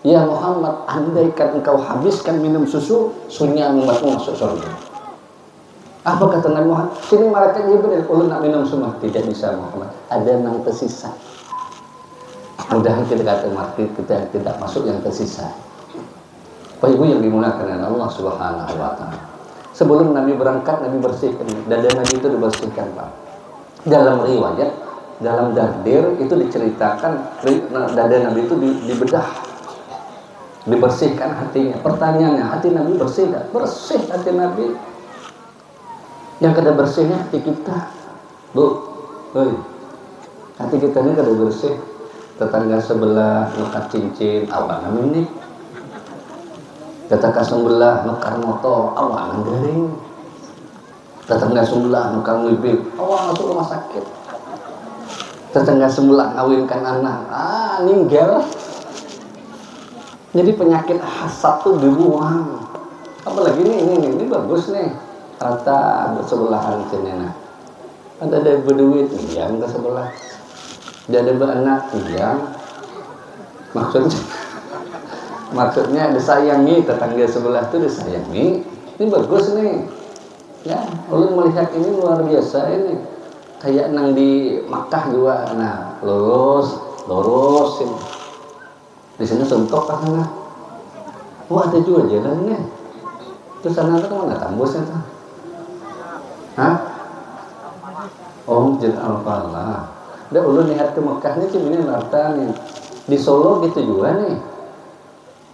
"Ya Muhammad, andaikan engkau habiskan minum susu, sunyi umatmu masuk surga." Apa kata Nabi Muhammad? Sini malaikat Jibril, ulun nak minum semua. Tidak bisa Muhammad, ada nang tersisa. Mudahan kita kata mati, kita tidak masuk yang tersisa. Bapak Ibu yang dimuliakan oleh Allah Subhanahu wa Ta'ala. Sebelum Nabi berangkat, Nabi bersihkan. Dada Nabi itu dibersihkan, Pak. Dalam riwayat, dalam takdir itu diceritakan, ri-, nah, dada Nabi itu di-, dibedah. Dibersihkan hatinya. Pertanyaannya, hati Nabi bersih tak? Bersih hati Nabi. Yang kada bersihnya hati kita, Bu. Hei. Hati kita ni kada bersih. Tetangga sebelah nukar cincin, awan nang ini. Tetangga sebelah nukar motor, awan nang garing. Tetangga sebelah nukar mobil, awan masuk rumah sakit. Tetangga sebelah ngawinkan anak, ah, ninggal. Jadi penyakit hasad tuh dibuang. Apalagi ini, ini, ini, ini bagus nih. Rata bersebelahan sini, nah. Ada, ada berduit, pinjam ke sebelah. Dia ada beranak, pinjam. Maksudnya, maksudnya disayangi, tetangga sebelah tuh disayangi. Ini bagus nih. Ya, ulun melihat ini luar biasa ini. Kayak nang di Makkah juga, nah, lurus, lurus ini. Di sini suntuk kah sana? Oh, ada juga jalan nih. Terus sana tuh mana tambusnya tuh? Hah? Oh, Masjid Al-Falah. Dah ulun lihat ke Mekah nih, sini nih, Larta nih. Di Solo gitu juga nih.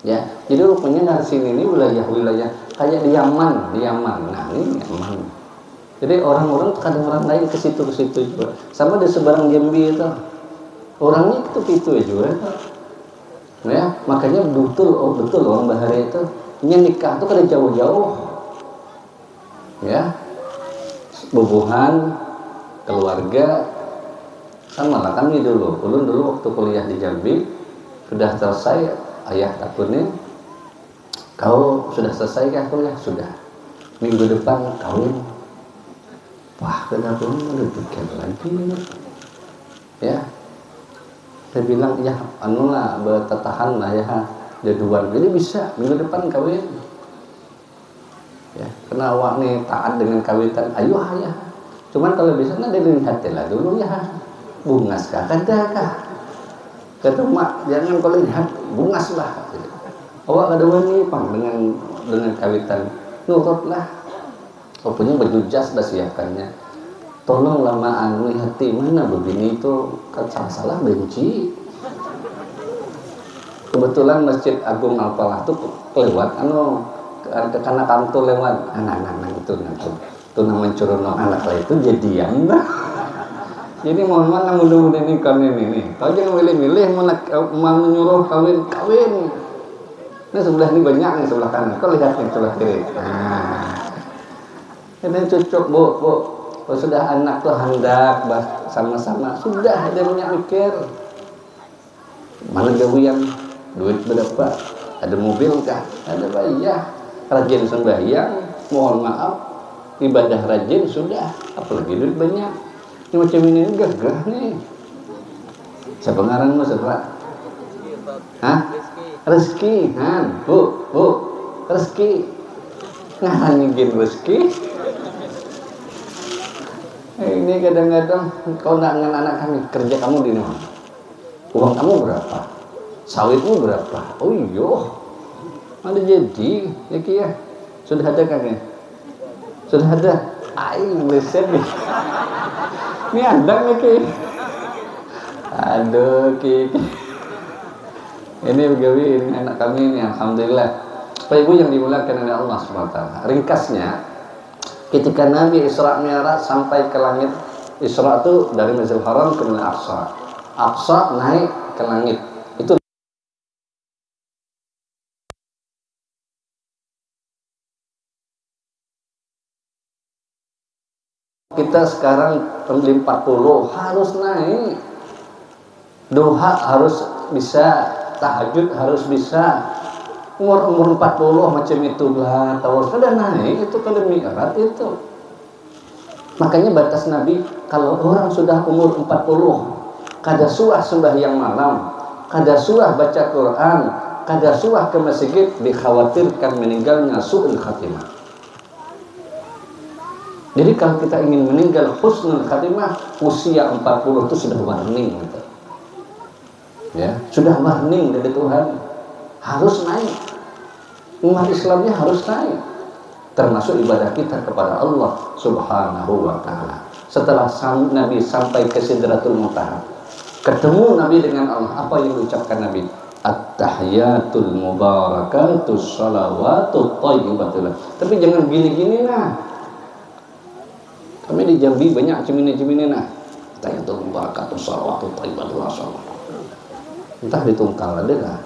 Ya, jadi rupanya dari sini nih wilayah-wilayah kayak di Yaman, di Yaman. Nah, ini Yaman. Jadi orang-orang kadang orang lain ke situ, ke situ juga. Sama di seberang Jambi itu. Orangnya itu itu juga. Ya, makanya betul, oh, betul orang bahari itu. Nya nikah tuh kada jauh-jauh. Ya. Bubuhan, keluarga, sama lah kami dulu. Ulun dulu waktu kuliah di Jambi, sudah selesai, ayah takunin, "Kau sudah selesai kah kuliah?" "Sudah." "Minggu depan kawin." Wah, kada pun ada pikir lagi. Ya. Saya bilang, "Ya, anu lah, bertatahan lah ya, jaduan." Jadi bisa, minggu depan kawin. Ya, karena awak nih taat dengan kawitan, ayo aja. Cuman kalau bisa nah dari hati lah dulu ya. Bungas kah, kada kah? Kata mak, jangan kalau lihat, bungas lah. Awak kada wani pang dengan dengan kawitan. Nurut lah. Rupanya baju jas dah siapkannya. Tolong lah maan lihati mana begini itu, kan salah-salah benci. Kebetulan Masjid Agung Al-Falah tuh lewat anu ke- kekanakan tuh lewat anak-anak itu nanti tuh nama curunong anak lah itu jadian dah. Jadi mohon maaf mudah-mudahan ini kan ini nih. Kau jangan milih-milih mau nak- mau menyuruh kawin kawin. Ini sebelah ini banyak nih sebelah kanan. Kau lihat nih sebelah kiri. Nah. Ini cucuk bu, bu. Kalau sudah anak tuh handak bah sama-sama. Sudah ada banyak mikir. Mana gawian, duit berapa, ada mobil kah, ada bayar, rajin sembahyang, mohon maaf, ibadah rajin sudah, apalagi duit banyak. Ini macam ini gagah nih. Siapa ngaranmu siapa? Hah? Rezeki, han, bu, bu, rezeki. Ngaran gin rezeki. Ini kadang-kadang kau nak dengan anak kami kerja kamu di mana? Uang kamu berapa? Sawitmu berapa? Oh iyo, ada jadi ya kia. Sudah ada kan ya? Sudah ada. Aing meleset nih. Ini ada nih ki. Aduh ki. Ini begawi ini anak kami ini alhamdulillah. Bapak Ibu yang dimuliakan oleh Allah Subhanahu Wa Taala. Ringkasnya, ketika Nabi Isra Mi'raj sampai ke langit, Isra itu dari Masjidil Haram ke Masjidil Aqsa. Aqsa naik ke langit. Itu kita sekarang di empat puluh harus naik. Duha harus bisa, tahajud harus bisa. Umur umur empat puluh macam itu lah, tahu sudah naik itu kada mi'raj itu. Makanya batas Nabi, kalau orang sudah umur empat puluh kada suah sembahyang malam, kada suah baca Quran, kada suah ke masjid, dikhawatirkan meninggalnya su'ul khatimah. Jadi kalau kita ingin meninggal husnul khatimah, usia empat puluh itu sudah warning gitu. Ya, sudah warning dari Tuhan. Harus naik. Umat Islamnya harus naik. Termasuk ibadah kita kepada Allah Subhanahu wa taala. Setelah sam- Nabi sampai ke Sidratul Muntaha, ketemu Nabi dengan Allah, apa yang diucapkan Nabi? At-tahiyatul mubarakatus salawatut thayyibatul. Tapi jangan gini-gini nah. Kami di Jambi banyak cimini-cimini nah. Tahiyatul mubarakatus salawatut thayyibatul. Entah di Tungkal ada kah?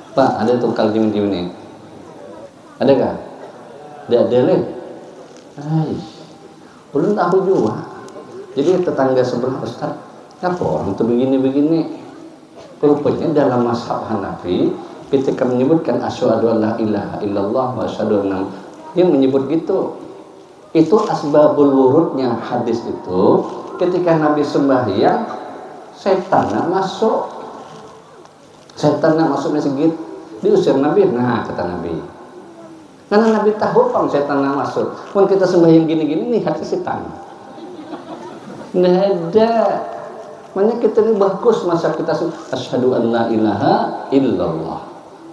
Pak, ada Tungkal cimini-cimini? Ada kah? Tidak ada leh. Hai, belum tahu juga. Jadi tetangga sebelah, "Ustaz, apa orang tuh begini-begini?" Rupanya dalam mazhab Hanafi, ketika menyebutkan asyhadu an la ilaha illallah wa asyhadu anna, dia menyebut gitu. Itu asbabul wurudnya hadis itu, ketika Nabi sembahyang, setan nak masuk. Setan nak masuk masjid, diusir Nabi. Nah, kata Nabi. Karena Nabi tahu pang setan nak masuk. Mun kita sembahyang gini-gini, nih hati setan. Nggak ada. Makanya kita ni bagus masa kita su-, asyhadu an la ilaha illallah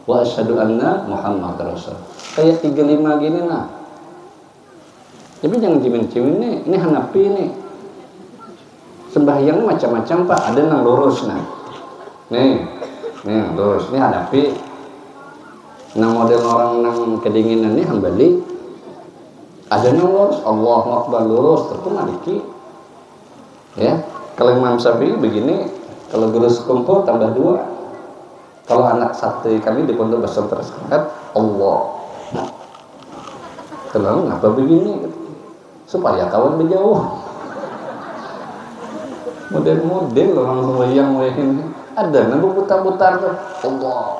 wa asyhadu anna Muhammad Rasul. Kayak tiga lima gini lah. Tapi jangan cimin-cimin nih, ini Hanafi nih. Sembahyang ni macam-macam, Pak. Ada nang lurus nah. Nih, nih lurus. Ini Hanafi. Nang model orang nang kedinginan ni Hambali. Ada nang lurus, Allahu Akbar lurus, itu Maliki. Ya, kalau Imam Syafi'i begini, kalau guru sekumpul tambah dua. Kalau anak santri kami di Pondok Pesantren Semangat, Allah. Kenal ngapa begini? Supaya kawan menjauh. Model-model orang sembahyang wayahini. Ada nang berputar-putar tuh. Allah.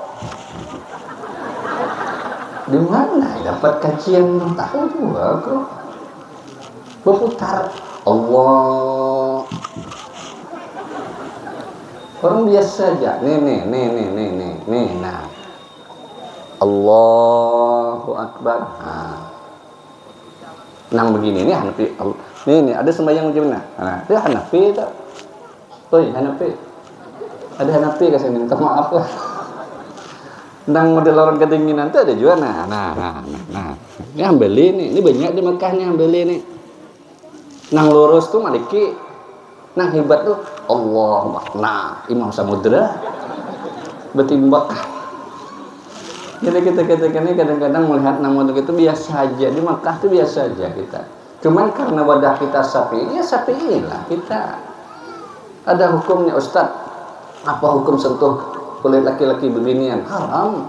Di mana dapat kajian? Tahu juga kok. Berputar. Allah. Orang biasa aja. Nih, nih, nih, nih, nih, nih, nih. Nah. Allahu Akbar. Nah. Nang begini nih Hanafi. Al-, nih, nih, ada sembahyang macam mana? Nah, dia Hanafi itu. Oi, Hanafi. Ada Hanafi ke sini, minta maaf lah. Nang model orang kedinginan tuh ada juga. Nah, nah, nah, nah, nah. Ini Hambali nih, ini banyak di Mekah nih Hambali nih. Nang lurus tuh Maliki, nang hebat tuh Allah. Nah, Imam Samudra betimbak. Jadi kita kita ini kadang-kadang melihat nang model itu biasa aja, di Mekah tuh biasa aja kita. Cuman karena wadah kita Syafi'i, ya Syafi'i lah kita. Ada hukumnya, Ustaz. Apa hukum sentuh kulit laki-laki bebinian? Haram.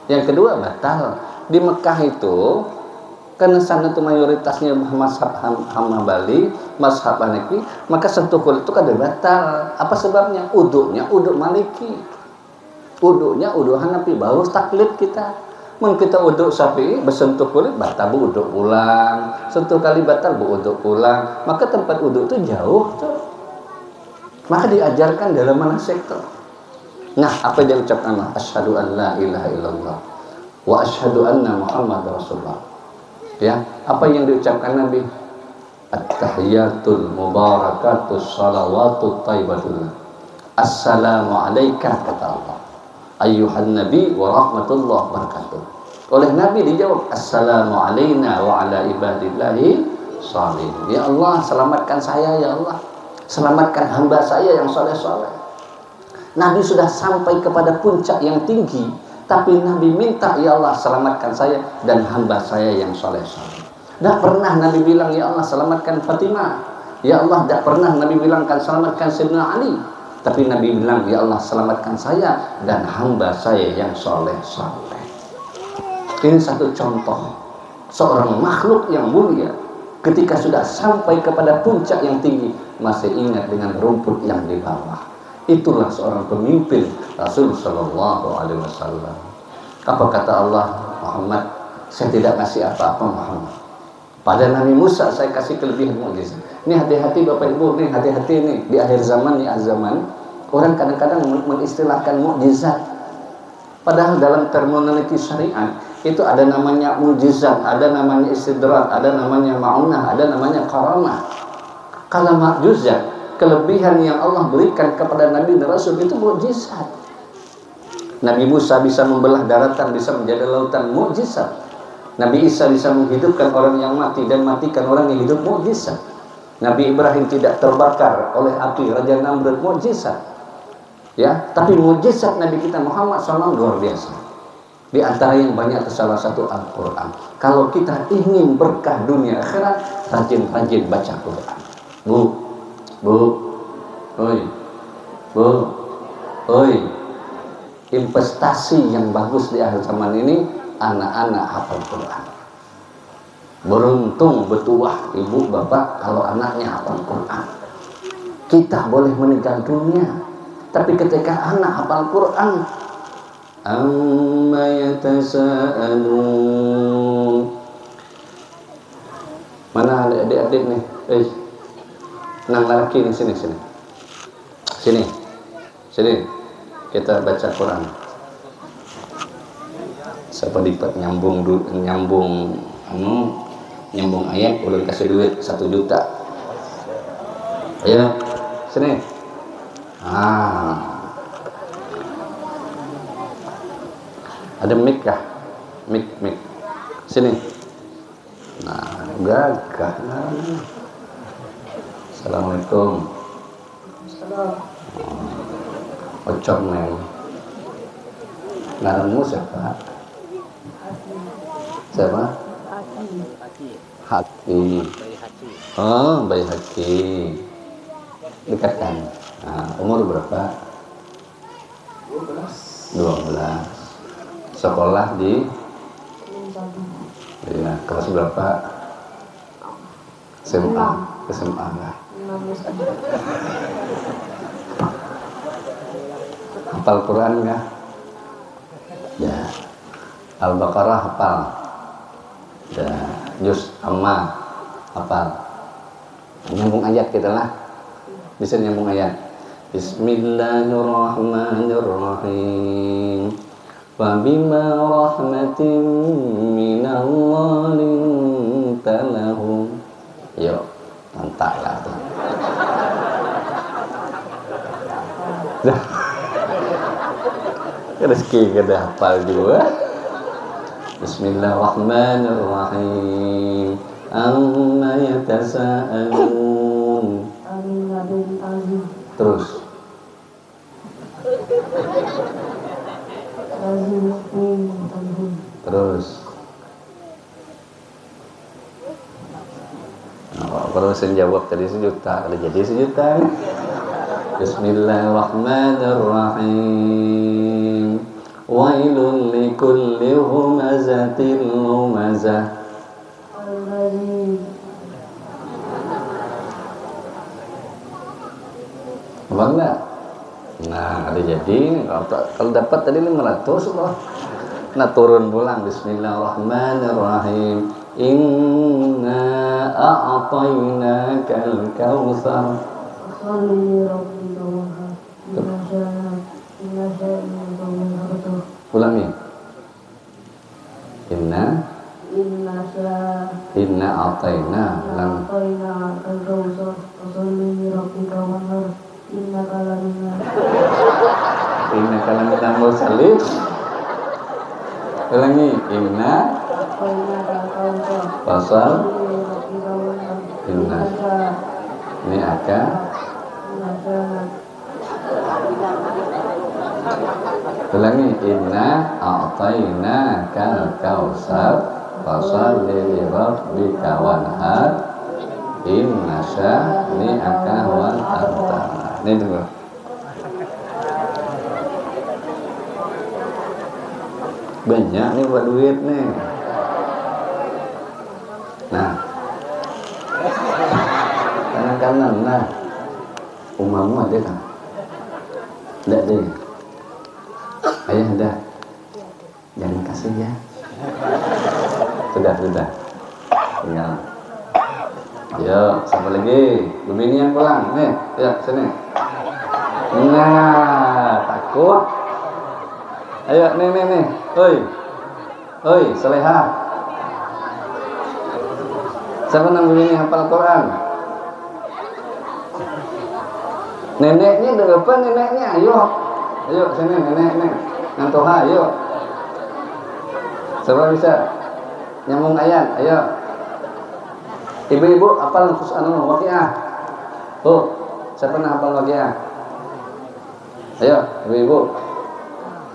Yang kedua, batal. Di Mekah itu, karena sana itu mayoritasnya mazhab Ham-, Hambali, mazhab Hanafi, maka sentuh kulit itu kada batal. Apa sebabnya? Udunya udu Maliki. Udunya udu Hanafi, baru taklid kita. Mun kita udu Syafi'i, besentuh kulit, batal beuduk pulang. Sentuh kali batal beuduk pulang. Maka tempat udu tu jauh tu. Maka diajarkan dalam manasik tu. Nah, apa yang diucapkan Allah? Asyhadu an la ilaha illallah wa asyhadu anna Muhammad Rasulullah. Ya, apa yang diucapkan Nabi? At-tahiyatul mubarakatus salawatut thayyibatullah. Assalamu alaika, kata Allah. Ayyuhan nabi wa rahmatullah barakatuh. Oleh Nabi dijawab, "Assalamu alaina wa ala ibadillahi shalihin." Ya Allah, selamatkan saya, ya Allah. Selamatkan hamba saya yang soleh-soleh. Nabi sudah sampai kepada puncak yang tinggi, tapi Nabi minta, "Ya Allah, selamatkan saya dan hamba saya yang soleh-soleh." Tidak pernah Nabi bilang, "Ya Allah, selamatkan Fatimah." Ya Allah, tidak pernah Nabi bilangkan, "Selamatkan Sayyidina Ali." Tapi Nabi bilang, "Ya Allah, selamatkan saya dan hamba saya yang soleh-soleh." Ini satu contoh seorang makhluk yang mulia, ketika sudah sampai kepada puncak yang tinggi, masih ingat dengan rumput yang di bawah. Itulah seorang pemimpin Rasul Shallallahu Alaihi Wasallam. Apa kata Allah, "Muhammad, saya tidak kasih apa-apa, Muhammad. Pada Nabi Musa saya kasih kelebihan mukjizat." Ini hati-hati Bapak Ibu, nih hati-hati nih, di akhir zaman, nih akhir zaman, orang kadang-kadang men-, mengistilahkan mukjizat. Padahal dalam terminologi syariat itu ada namanya mukjizat, ada namanya istidrak, ada namanya maunah, ada namanya karamah. Kalau mukjizat, kelebihan yang Allah berikan kepada Nabi dan Rasul itu mukjizat. Nabi Musa bisa membelah daratan, bisa menjadi lautan, mukjizat. Nabi Isa bisa menghidupkan orang yang mati dan matikan orang yang hidup, mukjizat. Nabi Ibrahim tidak terbakar oleh api Raja Namrud, mukjizat. Ya, tapi mukjizat Nabi kita Muhammad shallallahu alaihi wasallam luar biasa. Di antara yang banyak itu salah satu Al-Quran. Kalau kita ingin berkah dunia akhirat, rajin-rajin baca Quran. Bu, bu, oi, bu, oi. Investasi yang bagus di akhir zaman ini, anak-anak hafal Quran. Beruntung betuah ibu bapak kalau anaknya hafal Quran. Kita boleh meninggal dunia, tapi ketika anak hafal Quran, amma yatasaalun. Mana adik-adik nih? Eh, nang laki nih, sini, sini. Sini. Sini. Kita baca Quran. Siapa dapat nyambung du-, nyambung anu, nyambung ayat, ulun kasih duit satu juta. Ayo, sini. Ah. Ada mic kah? Mic, mic. Sini. Nah, gagah ngarannya. Assalamualaikum. Salam. Ocok, Neng. Ngaranmu siapa? Siapa? Haki. Oh, Baihaki. Dekatkan. Nah, umur berapa? Dua belas. Sekolah di? Iya, kelas berapa? S M A. S M A lah. Hafal Quran kah? Ya. Al-Baqarah hafal. Ya. Juz Amma hafal. Nyambung ayat kita lah. Bisa nyambung ayat. Bismillahirrahmanirrahim. Fabima rahmatim minallahi linta lahum. Yo, mantap lah tu. Rezeki kada hafal jua. Bismillahirrahmanirrahim. Amma yatasaalun. Amin, amin, amin. Terus. Terus. Nah, kalau terus yang jawab tadi sejuta, kalau jadi sejuta nih. Bismillahirrahmanirrahim. Wailul likulli humazatil lumazah. Allazi. Apa enggak? Nah, ada jadi. Kalau, kalau dapat tadi lima ratus loh. Nah, turun pulang. Bismillahirrahmanirrahim. Inna a'tainakal kautsar. Fasalli li rabbika wanhar. Inna syani-, inna syani'aka huwal abtar. Ulangi. Inna. Inna sya. Inna a'taina. Inna a'taina kal kautsar. Fasalli li rabbika wanhar. Inna kalamina. Inna kalamina mursalin. Ulangi. Inna. A'taina kal kautsar. Fasal. Fasalli li rabbika wanhar. Inna. Inna sya. Ini aka. Inna sya. Ulangi, inna a'tainakal kautsar, fasalli li rabbika wanhar, inna syani'aka huwal abtar. Ini dulu. Banyak nih buat duit nih. Nah. Kanan-kanan, nah. Umamu ada kan? Tidak ada ya? Ayah ada? Jangan kasih ya. Sudah, sudah. Tinggal. Ayo, siapa lagi? Bebinian pulang. Nih, ya, sini. Nah, takut. Ayo, nih, nih, nih. Oi. Oi, Saleha. Siapa nang bini hafal Quran? Neneknya ada apa neneknya? Ayo. Ayo, sini nenek nih. Nang tuha, ayo. Siapa bisa? Nyambung ayat, ayo. Ibu-ibu, hafal kus-, anu, Waqiah. Bu, siapa nang hafal Waqiah? Ayo, ibu-ibu.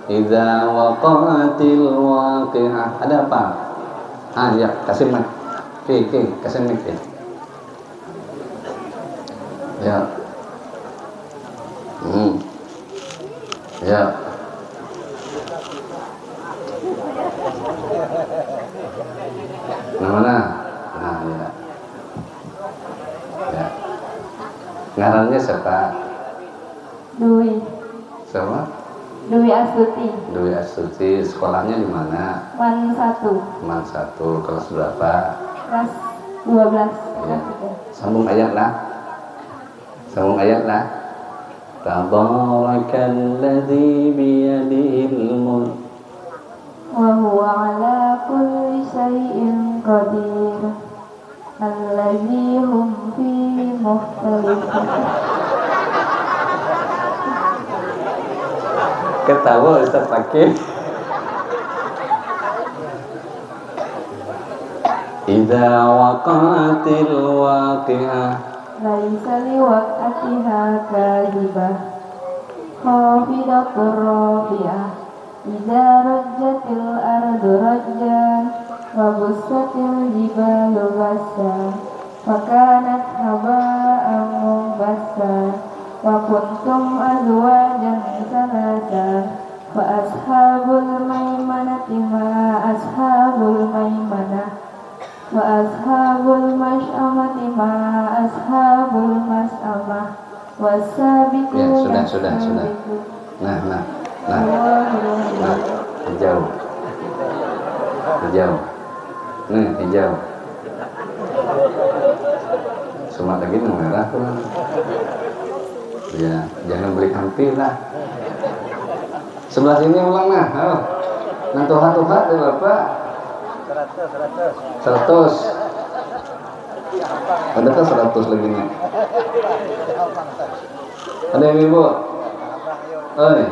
Idza waqa'atil waqi'ah. Ada apa? Ah, ya, kasih mic. Oke, oke, kasih mic ya. Ya. Hmm. Ya. Nah, mana? Nah, ya. Ya. Ngarannya siapa? Dwi. Siapa? Dwi Astuti. Dwi Astuti, sekolahnya di mana? Man satu. Man satu, kelas berapa? Kelas dua belas. Iya. Kelas tiga. Sambung ayat lah. Sambung ayat lah. Tabarakalladzi biyadihil mulk. Wa huwa ala kulli syai'in qadir. Allazi hum fihi mukhtalifun. Ketawa Ustaz Fakih. Idza waqa'atil waqi'ah. Laisa liwaq'atiha kadzibah. Khafidatur rafi'ah. Idza rajjatil ardu rajjan. Wa bussatil jibalu bassa. Fakanat haba'an mumbassa. Wa kuntum azwajan tsalatsa. Fa ashabul maimanati ma ashabul maimanah. Wa ashabul masy'amati ma ashabul masy'amah. Wasabiquna. Ya, sudah, sudah, sudah. Nah, nah, nah. Nah, hijau. Hijau. Nih, hijau. Sumat lagi nang merah tuh. Ya, jangan beli hampir lah. Sebelah sini ulang nah. Halo. Nang tuha-tuha dari Bapak. Seratus. Ada kan seratus lagi nih? Ada ibu-ibu? Oi.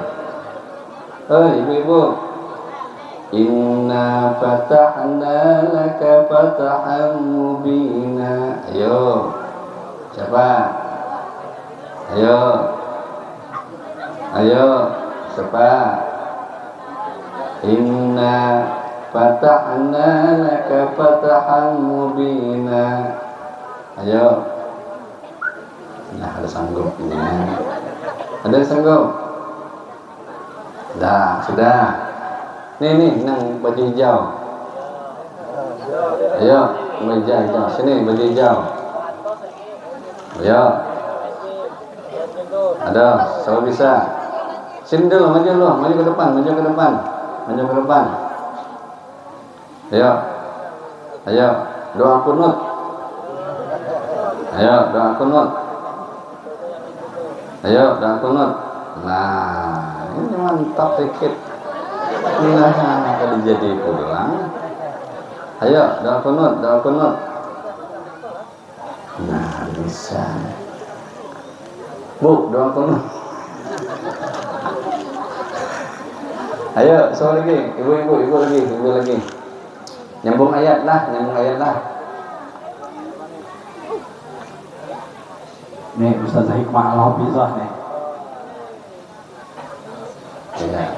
Oi, ibu-ibu. Inna fatahna laka fatahan mubina. Ayo. Siapa? Ayo. Ayo, siapa? Inna fatahna laka fatahan mubina. Ayo. Nah, ada sanggupnya. Ada sanggup? Dah, sudah. Nih, nih, nang baju hijau. Ayo, baju hijau. Sini, baju hijau. Ayo. Ada, kalau bisa. Sini dulu, maju dulu, maju ke depan, maju ke depan. Maju ke depan. Ayo. Ayo, doa kunut. Ayo, doa kunut. Ayo, doa kunut. Nah, ini mantap dikit. Nah, kada jadi pulang. Ayo, doa kunut, doa kunut. Nah, bisa. Bu, doa kunut. Ayo, siapa lagi? Ibu, ibu, ibu lagi, ibu lagi. Nyambung ayat lah, nyambung ayat lah. Nih, Ustaz Hikmah Al-Hafizah nih. Ya.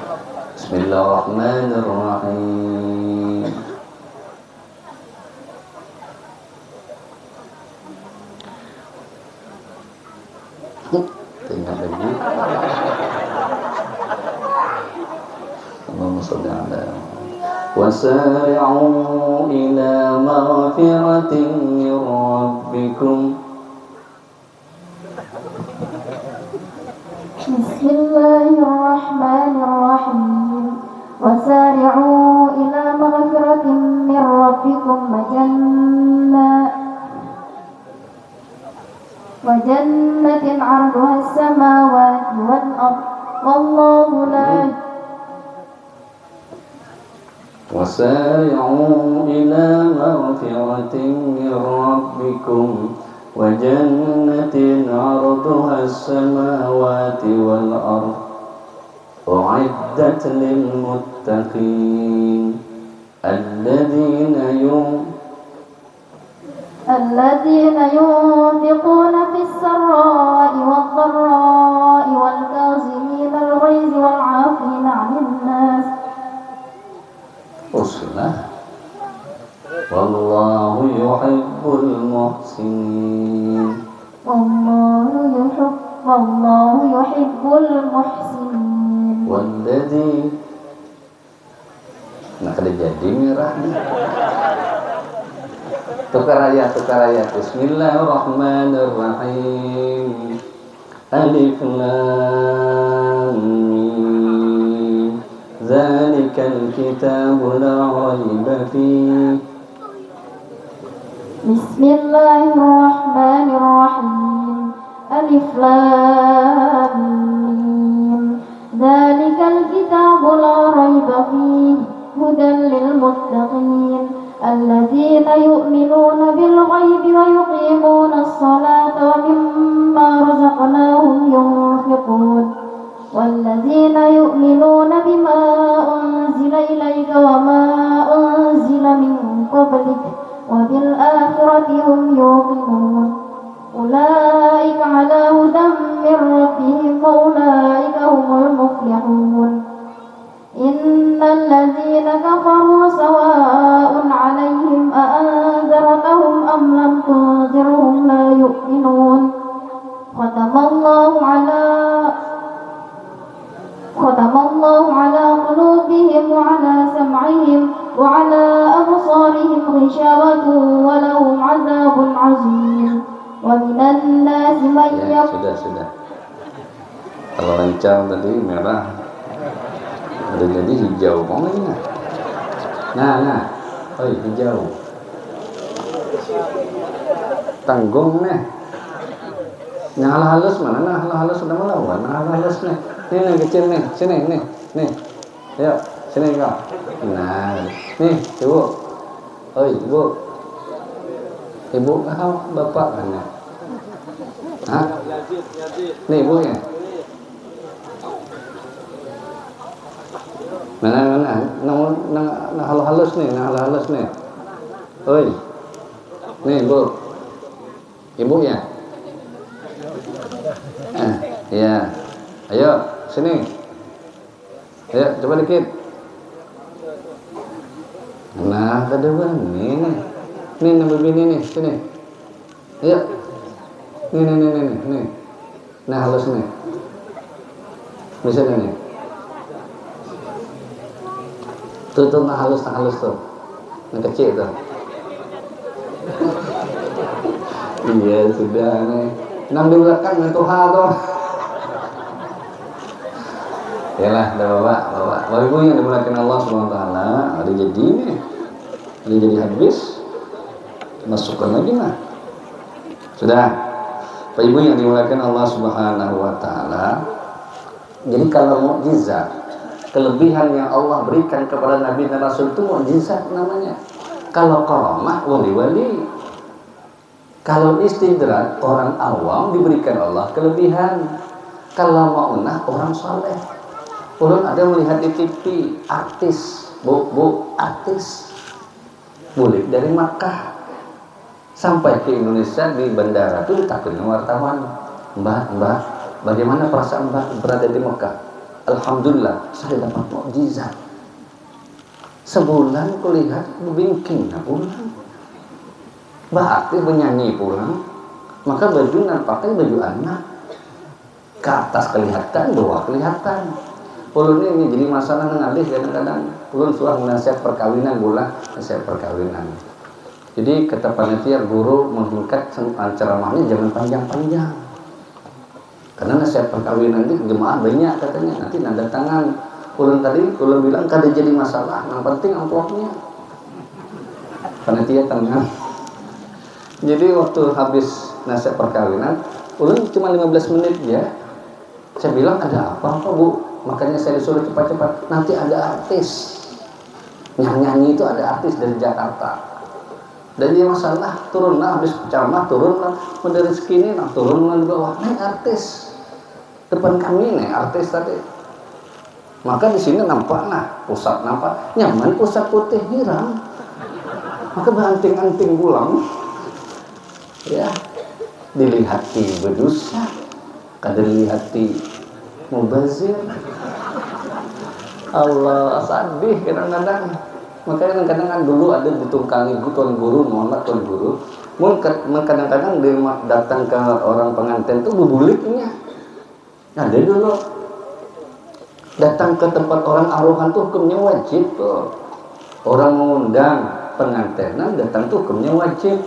Bismillahirrahmanirrahim. Teringat lagi. Allahumma sholli ala Muhammad. Wasari'u ila maghfiratin min rabbikum. Bismillahirrahmanirrahim. Wasari'u ila maghfiratin min rabbikum wa jannah, wa jannatin 'arduhas samawati wal ard. Wallahu la Wasari'u ila maghfiratin min rabbikum wa jannatin 'arduhas samawati wal ard. U'iddat lil muttaqin. Alladzina yun-, الذين ينفقون في السراء والضراء والكاظمين الغيظ والعافين عن الناس. Usnah. Wallahu yuhibbul muhsinin. Wallahu yuhib-, wallahu yuhibbul muhsinin. Walladzi Nah, kada jadi merah nih. Tukar ayat, tukar ayat. Bismillahirrahmanirrahim. Alif Lam Mim. Dzalikal kitabu la raiba fih. Bismillahirrahmanirrahim. Alif Lam Mim. Dzalikal kitabu la raiba fih, hudan lil muttaqin, alladzina yu'minuna bil ghaibi wa yuqimunas sholata wa mimma razaqnahum yunfiqun. Walladzina yu'minuna أولئك على هدى من ربهم وأولئك هم المفلحون. إن الذين كفروا سواء عليهم أأنذرتهم أم لم تنذرهم لا يؤمنون. ختم الله على ختم الله على قلوبهم وعلى سمعهم وعلى أبصارهم غشاوة ولهم عذاب عظيم. ومن الناس من Ya, sudah, sudah. Kalau lancar tadi merah, udah jadi hijau. Mau nggak ini? Nah, nah. Oh, hijau. Tanggung nih. Nah, halus mana? Nah, halus sudah melawan. Nah, halus nih. Nih, nih kecil nih. Sini, nih, nih. Ayo, sini kau. Nah, nih, ibu. Oi, ibu. Ibu kah, bapak mana? Hah? Nih, ibunya. Mana, mana? Nang, nang, nang halus-halus nih, nang halus-halus nih. Oi. Nih, ibu. Ibu ya? Eh, ya. Ayo, sini. Ayo, coba dikit. Nah, kada bani nih. Nih, nang bibini nih, sini. Ayo. Nih, nih, nih, nih, nih. Nah, halus nih. Bisa nih. Tuh, tuh, nah, halus, nah, halus tuh. Nah, kecil tuh. Iya, sudah nih. Nang di belakang, nang tuha tuh. Yalah, dah bawa, bawa. Bapak Ibu yang dimuliakan Allah Subhanahu wa Ta'ala, ada jadi nih. Ada jadi habis. Masukkan lagi, nah. Sudah. Bapak Ibu yang dimuliakan Allah Subhanahu wa Ta'ala, jadi kalau mukjizat, kelebihan yang Allah berikan kepada Nabi dan Rasul itu mukjizat namanya. Kalau karamah, wali-wali. Kalau istidraj, orang awam diberikan Allah kelebihan. Kalau maunah, orang saleh. Ulun ada melihat di T V, artis, bu, bu, artis. Bulik dari Makkah. Sampai ke Indonesia, di bandara tu ditakuni wartawan, "Mbak, Mbak, bagaimana perasaan Mbak berada di Mekah?" "Alhamdulillah, saya dapat mukjizat. Sebulan kulihat bebingkingnya pulang. Baati benyanyi pulang, maka baju nang pakai baju anak. Ka atas kelihatan, bawah kelihatan." Ulun ni, ini jadi masalah ngalih kadang-kadang. Ulun suah nasihat perkawinan, bulah nasihat perkawinan. Jadi kata panitia, guru menghingkat sem-, ceramahnya jangan panjang-panjang. Karena nasihat perkawinan ni jemaah banyak katanya, nanti nanda tangan. Ulun tadi, ulun bilang kada jadi masalah, nang penting amplopnya. Panitia tenang. Jadi waktu habis nasihat perkawinan, ulun cuma lima belas menit ja. Saya bilang, "Ada apa, apa, Bu? Makanya saya disuruh cepat-cepat. Nanti ada artis. Yang nyanyi itu ada artis dari Jakarta." Dan dia masalah, turunlah habis ceramah, turunlah. Mun dari segini, nah, turunlah di bawah. Naik artis. Depan kami naik artis tadi. Maka di sini nampak, nah, pusat nampak. Nyaman pusat putih hiram. Maka beranting-anting pulang. Ya, dilihati berdosa. Kada lihati mubazir. Allah, sadih kadang-kadang. Makanya kadang-kadang kan dulu ada ditungkangi gu-, tuan guru, Muhammad tuan guru. Mun kad-, mun kadang-kadang dia ma-, datang ke orang pengantin tu bebuliknya. Ada dulu. Datang ke tempat orang aruhan tu hukumnya wajib tu. Orang mengundang pengantinan datang tu hukumnya wajib.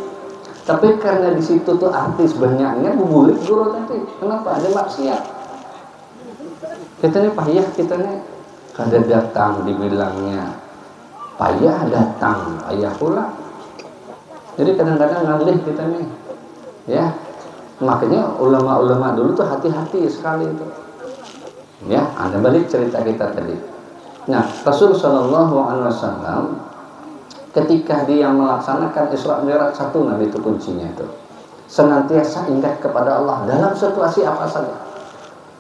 Tapi karena di situ tu artis banyaknya, bebulik guru tadi. Kenapa? Ada maksiat. Kita ni payah, kita ni kada datang dibilangnya. Payah datang, payah pulang. Jadi kadang-kadang ngalih kita ni. Ya. Makanya ulama-ulama dulu tu hati-hati sekali tu. Ya, ada balik cerita kita tadi. Nah, Rasul sallallahu alaihi wasallam ketika dia melaksanakan Isra Mi'raj, satu Nabi itu kuncinya itu. Senantiasa ingat kepada Allah dalam situasi apa saja.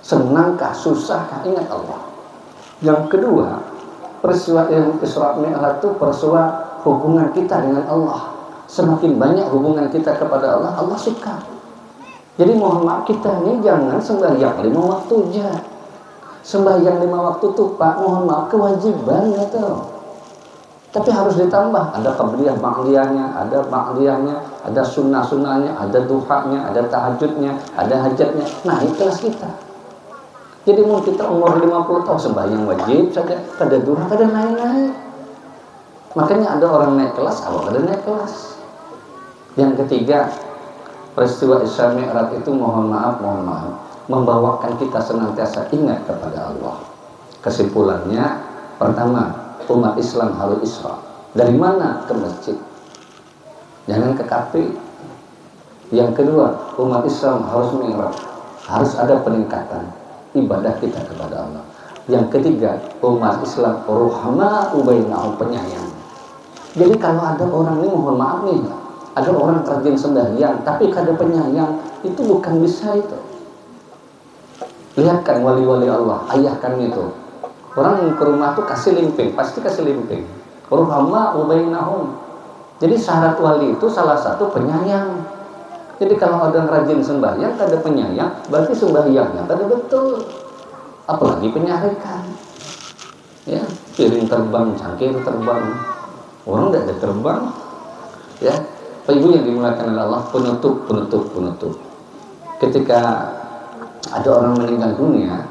Senangkah, susahkah, ingat Allah. Yang kedua, peristiwa Isra Mi'raj itu peristiwa hubungan kita dengan Allah. Semakin banyak hubungan kita kepada Allah, Allah suka. Jadi mohon maaf, kita ni jangan sembahyang lima waktu ja. Sembahyang lima waktu tu, Pak, mohon maaf, kewajiban itu. Tapi harus ditambah, ada qabliyah ba'diyahnya, ada ba'diyahnya, ada sunnah-sunnahnya, ada duhanya, ada tahajudnya, ada hajatnya. Naik kelas kita. Jadi mun kita umur lima puluh tahun sembahyang wajib saja, kada duha, kada naik-naik. Makanya ada orang naik kelas, awak kada naik kelas. Yang ketiga, peristiwa Isra Mi'raj itu, mohon maaf, mohon maaf, membawakan kita senantiasa ingat kepada Allah. Kesimpulannya, pertama, umat Islam harus Isra. Dari mana? Ke masjid. Jangan ke kafe. Yang kedua, umat Islam harus Mi'raj. Harus ada peningkatan ibadah kita kepada Allah. Yang ketiga, umat Islam ruhama ubainahum, penyayang. Jadi kalau ada orang ni, mohon maaf nih, ada orang rajin sembahyang tapi kada penyayang, itu bukan bisa itu. Lihatkan wali-wali Allah, ayah kami itu. Orang ke rumah tu kasih limping, pasti kasih limping. Ruhama ubainahum. Jadi syarat wali itu salah satu penyayang. Jadi kalau ada yang rajin sembahyang kada penyayang, berarti sembahyangnya kada betul. Apalagi penyarikan. Ya, piring terbang, cangkir terbang. Orang tidak ada terbang. Ya, Bapak Ibu yang dimuliakan oleh Allah, penutup, penutup, penutup. Ketika ada orang meninggal dunia,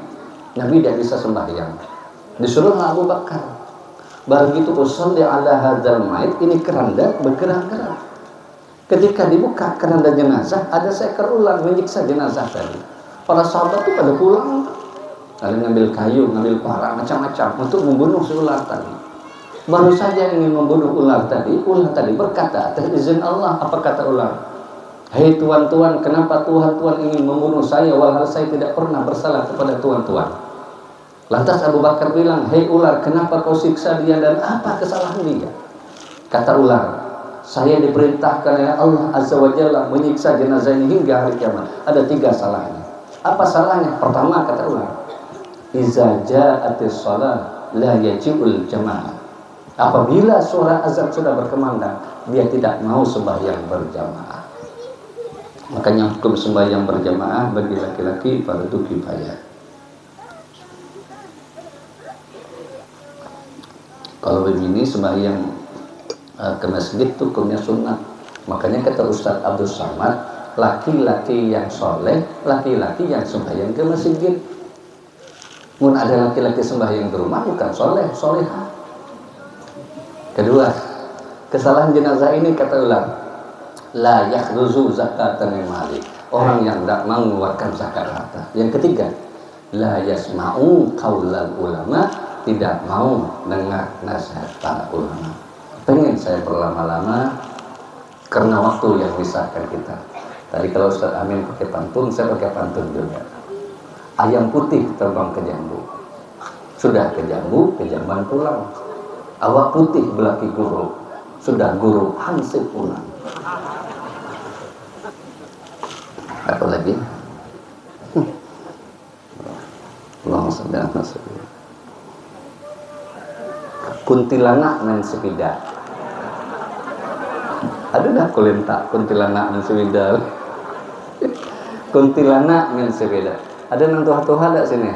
Nabi tidak bisa sembahyang. Disuruh Abu Bakar. Baru gitu, usalli ala hadzal mait, ini keranda bergerak-gerak. Ketika dibuka keranda jenazah, ada seekor ular menyiksa jenazah tadi. Para sahabat tuh pada pulang. Ada ngambil kayu, ngambil parang, macam-macam untuk membunuh si ular tadi. Baru saja ingin membunuh ular tadi, ular tadi berkata atas izin Allah. Apa kata ular? "Hei tuan-tuan, kenapa tuan-tuan ingin membunuh saya, walhal saya tidak pernah bersalah kepada tuan-tuan?" Lantas Abu Bakar bilang, "Hei ular, kenapa kau siksa dia dan apa kesalahan dia?" Kata ular, "Saya diperintahkan oleh Allah Azza wa Jalla menyiksa jenazah ini hingga hari kiamat. Ada tiga salahnya." Apa salahnya? Pertama, kata ular, "Iza ja'atis shalah la yaji'ul jamaah." Apabila suara azan sudah berkumandang, dia tidak mau sembahyang berjamaah. Makanya hukum sembahyang berjamaah bagi laki-laki fardu kifayah. Kalau begini sembahyang eh, ke masjid tu hukumnya sunat. Makanya kata Ustaz Abdul Samad, laki-laki yang soleh, laki-laki yang sembahyang ke masjid. Mun ada laki-laki sembahyang di rumah bukan soleh, solehah. Kedua, kesalahan jenazah ini kata ular, la yakhruzu zakatan min mali. Orang yang tidak mengeluarkan zakat harta. Yang ketiga, la yasma'u qaulal ulama, tidak mau dengar nasihat para ulama. Pengen saya berlama-lama karena waktu yang memisahkan kita. Tadi kalau Ustaz Amin pakai pantun, saya pakai pantun juga. Ayam putih terbang ke jambu. Sudah ke jambu, ke jamban pulang. Awak putih belaki guru. Sudah guru hansip pulang. Apa lagi? Allahumma shalli ala sayyidina. Kuntilanak main sepeda. Ada dah kulintak kuntilanak main sepeda. Kuntilanak main sepeda. Ada nang tuha-tuha ada sini?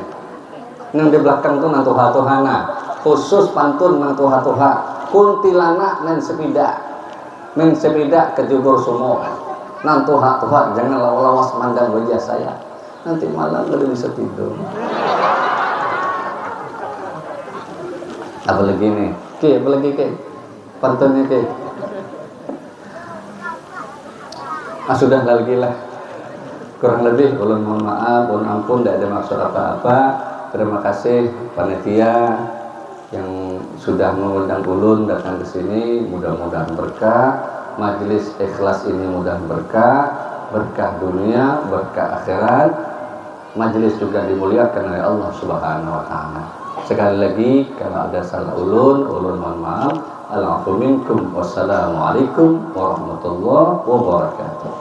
Nang di belakang tu nang tuha-tuha nah. Khusus pantun nang tuha-tuha. Kuntilanak main sepeda. Main sepeda ke jubur sumur. Nang tuha-tuha jangan lawas-lawas mandang wajah saya. Nanti malam kada bisa tidur. Apa lagi nih? Oke, apa lagi, oke? Pantunnya, oke. Ah, sudah lah lagi lah. Kurang lebih ulun mohon maaf, ulun ampun, tidak ada maksud apa-apa. Terima kasih panitia yang sudah mengundang ulun datang ke sini. Mudah-mudahan berkah. Majelis ikhlas ini mudah berkah, berkah dunia, berkah akhirat. Majelis juga dimuliakan oleh Allah Subhanahu wa taala. Sekali lagi kalau ada salah ulun, ulun mohon maaf. Al-afu minkum. Wassalamualaikum warahmatullahi wabarakatuh.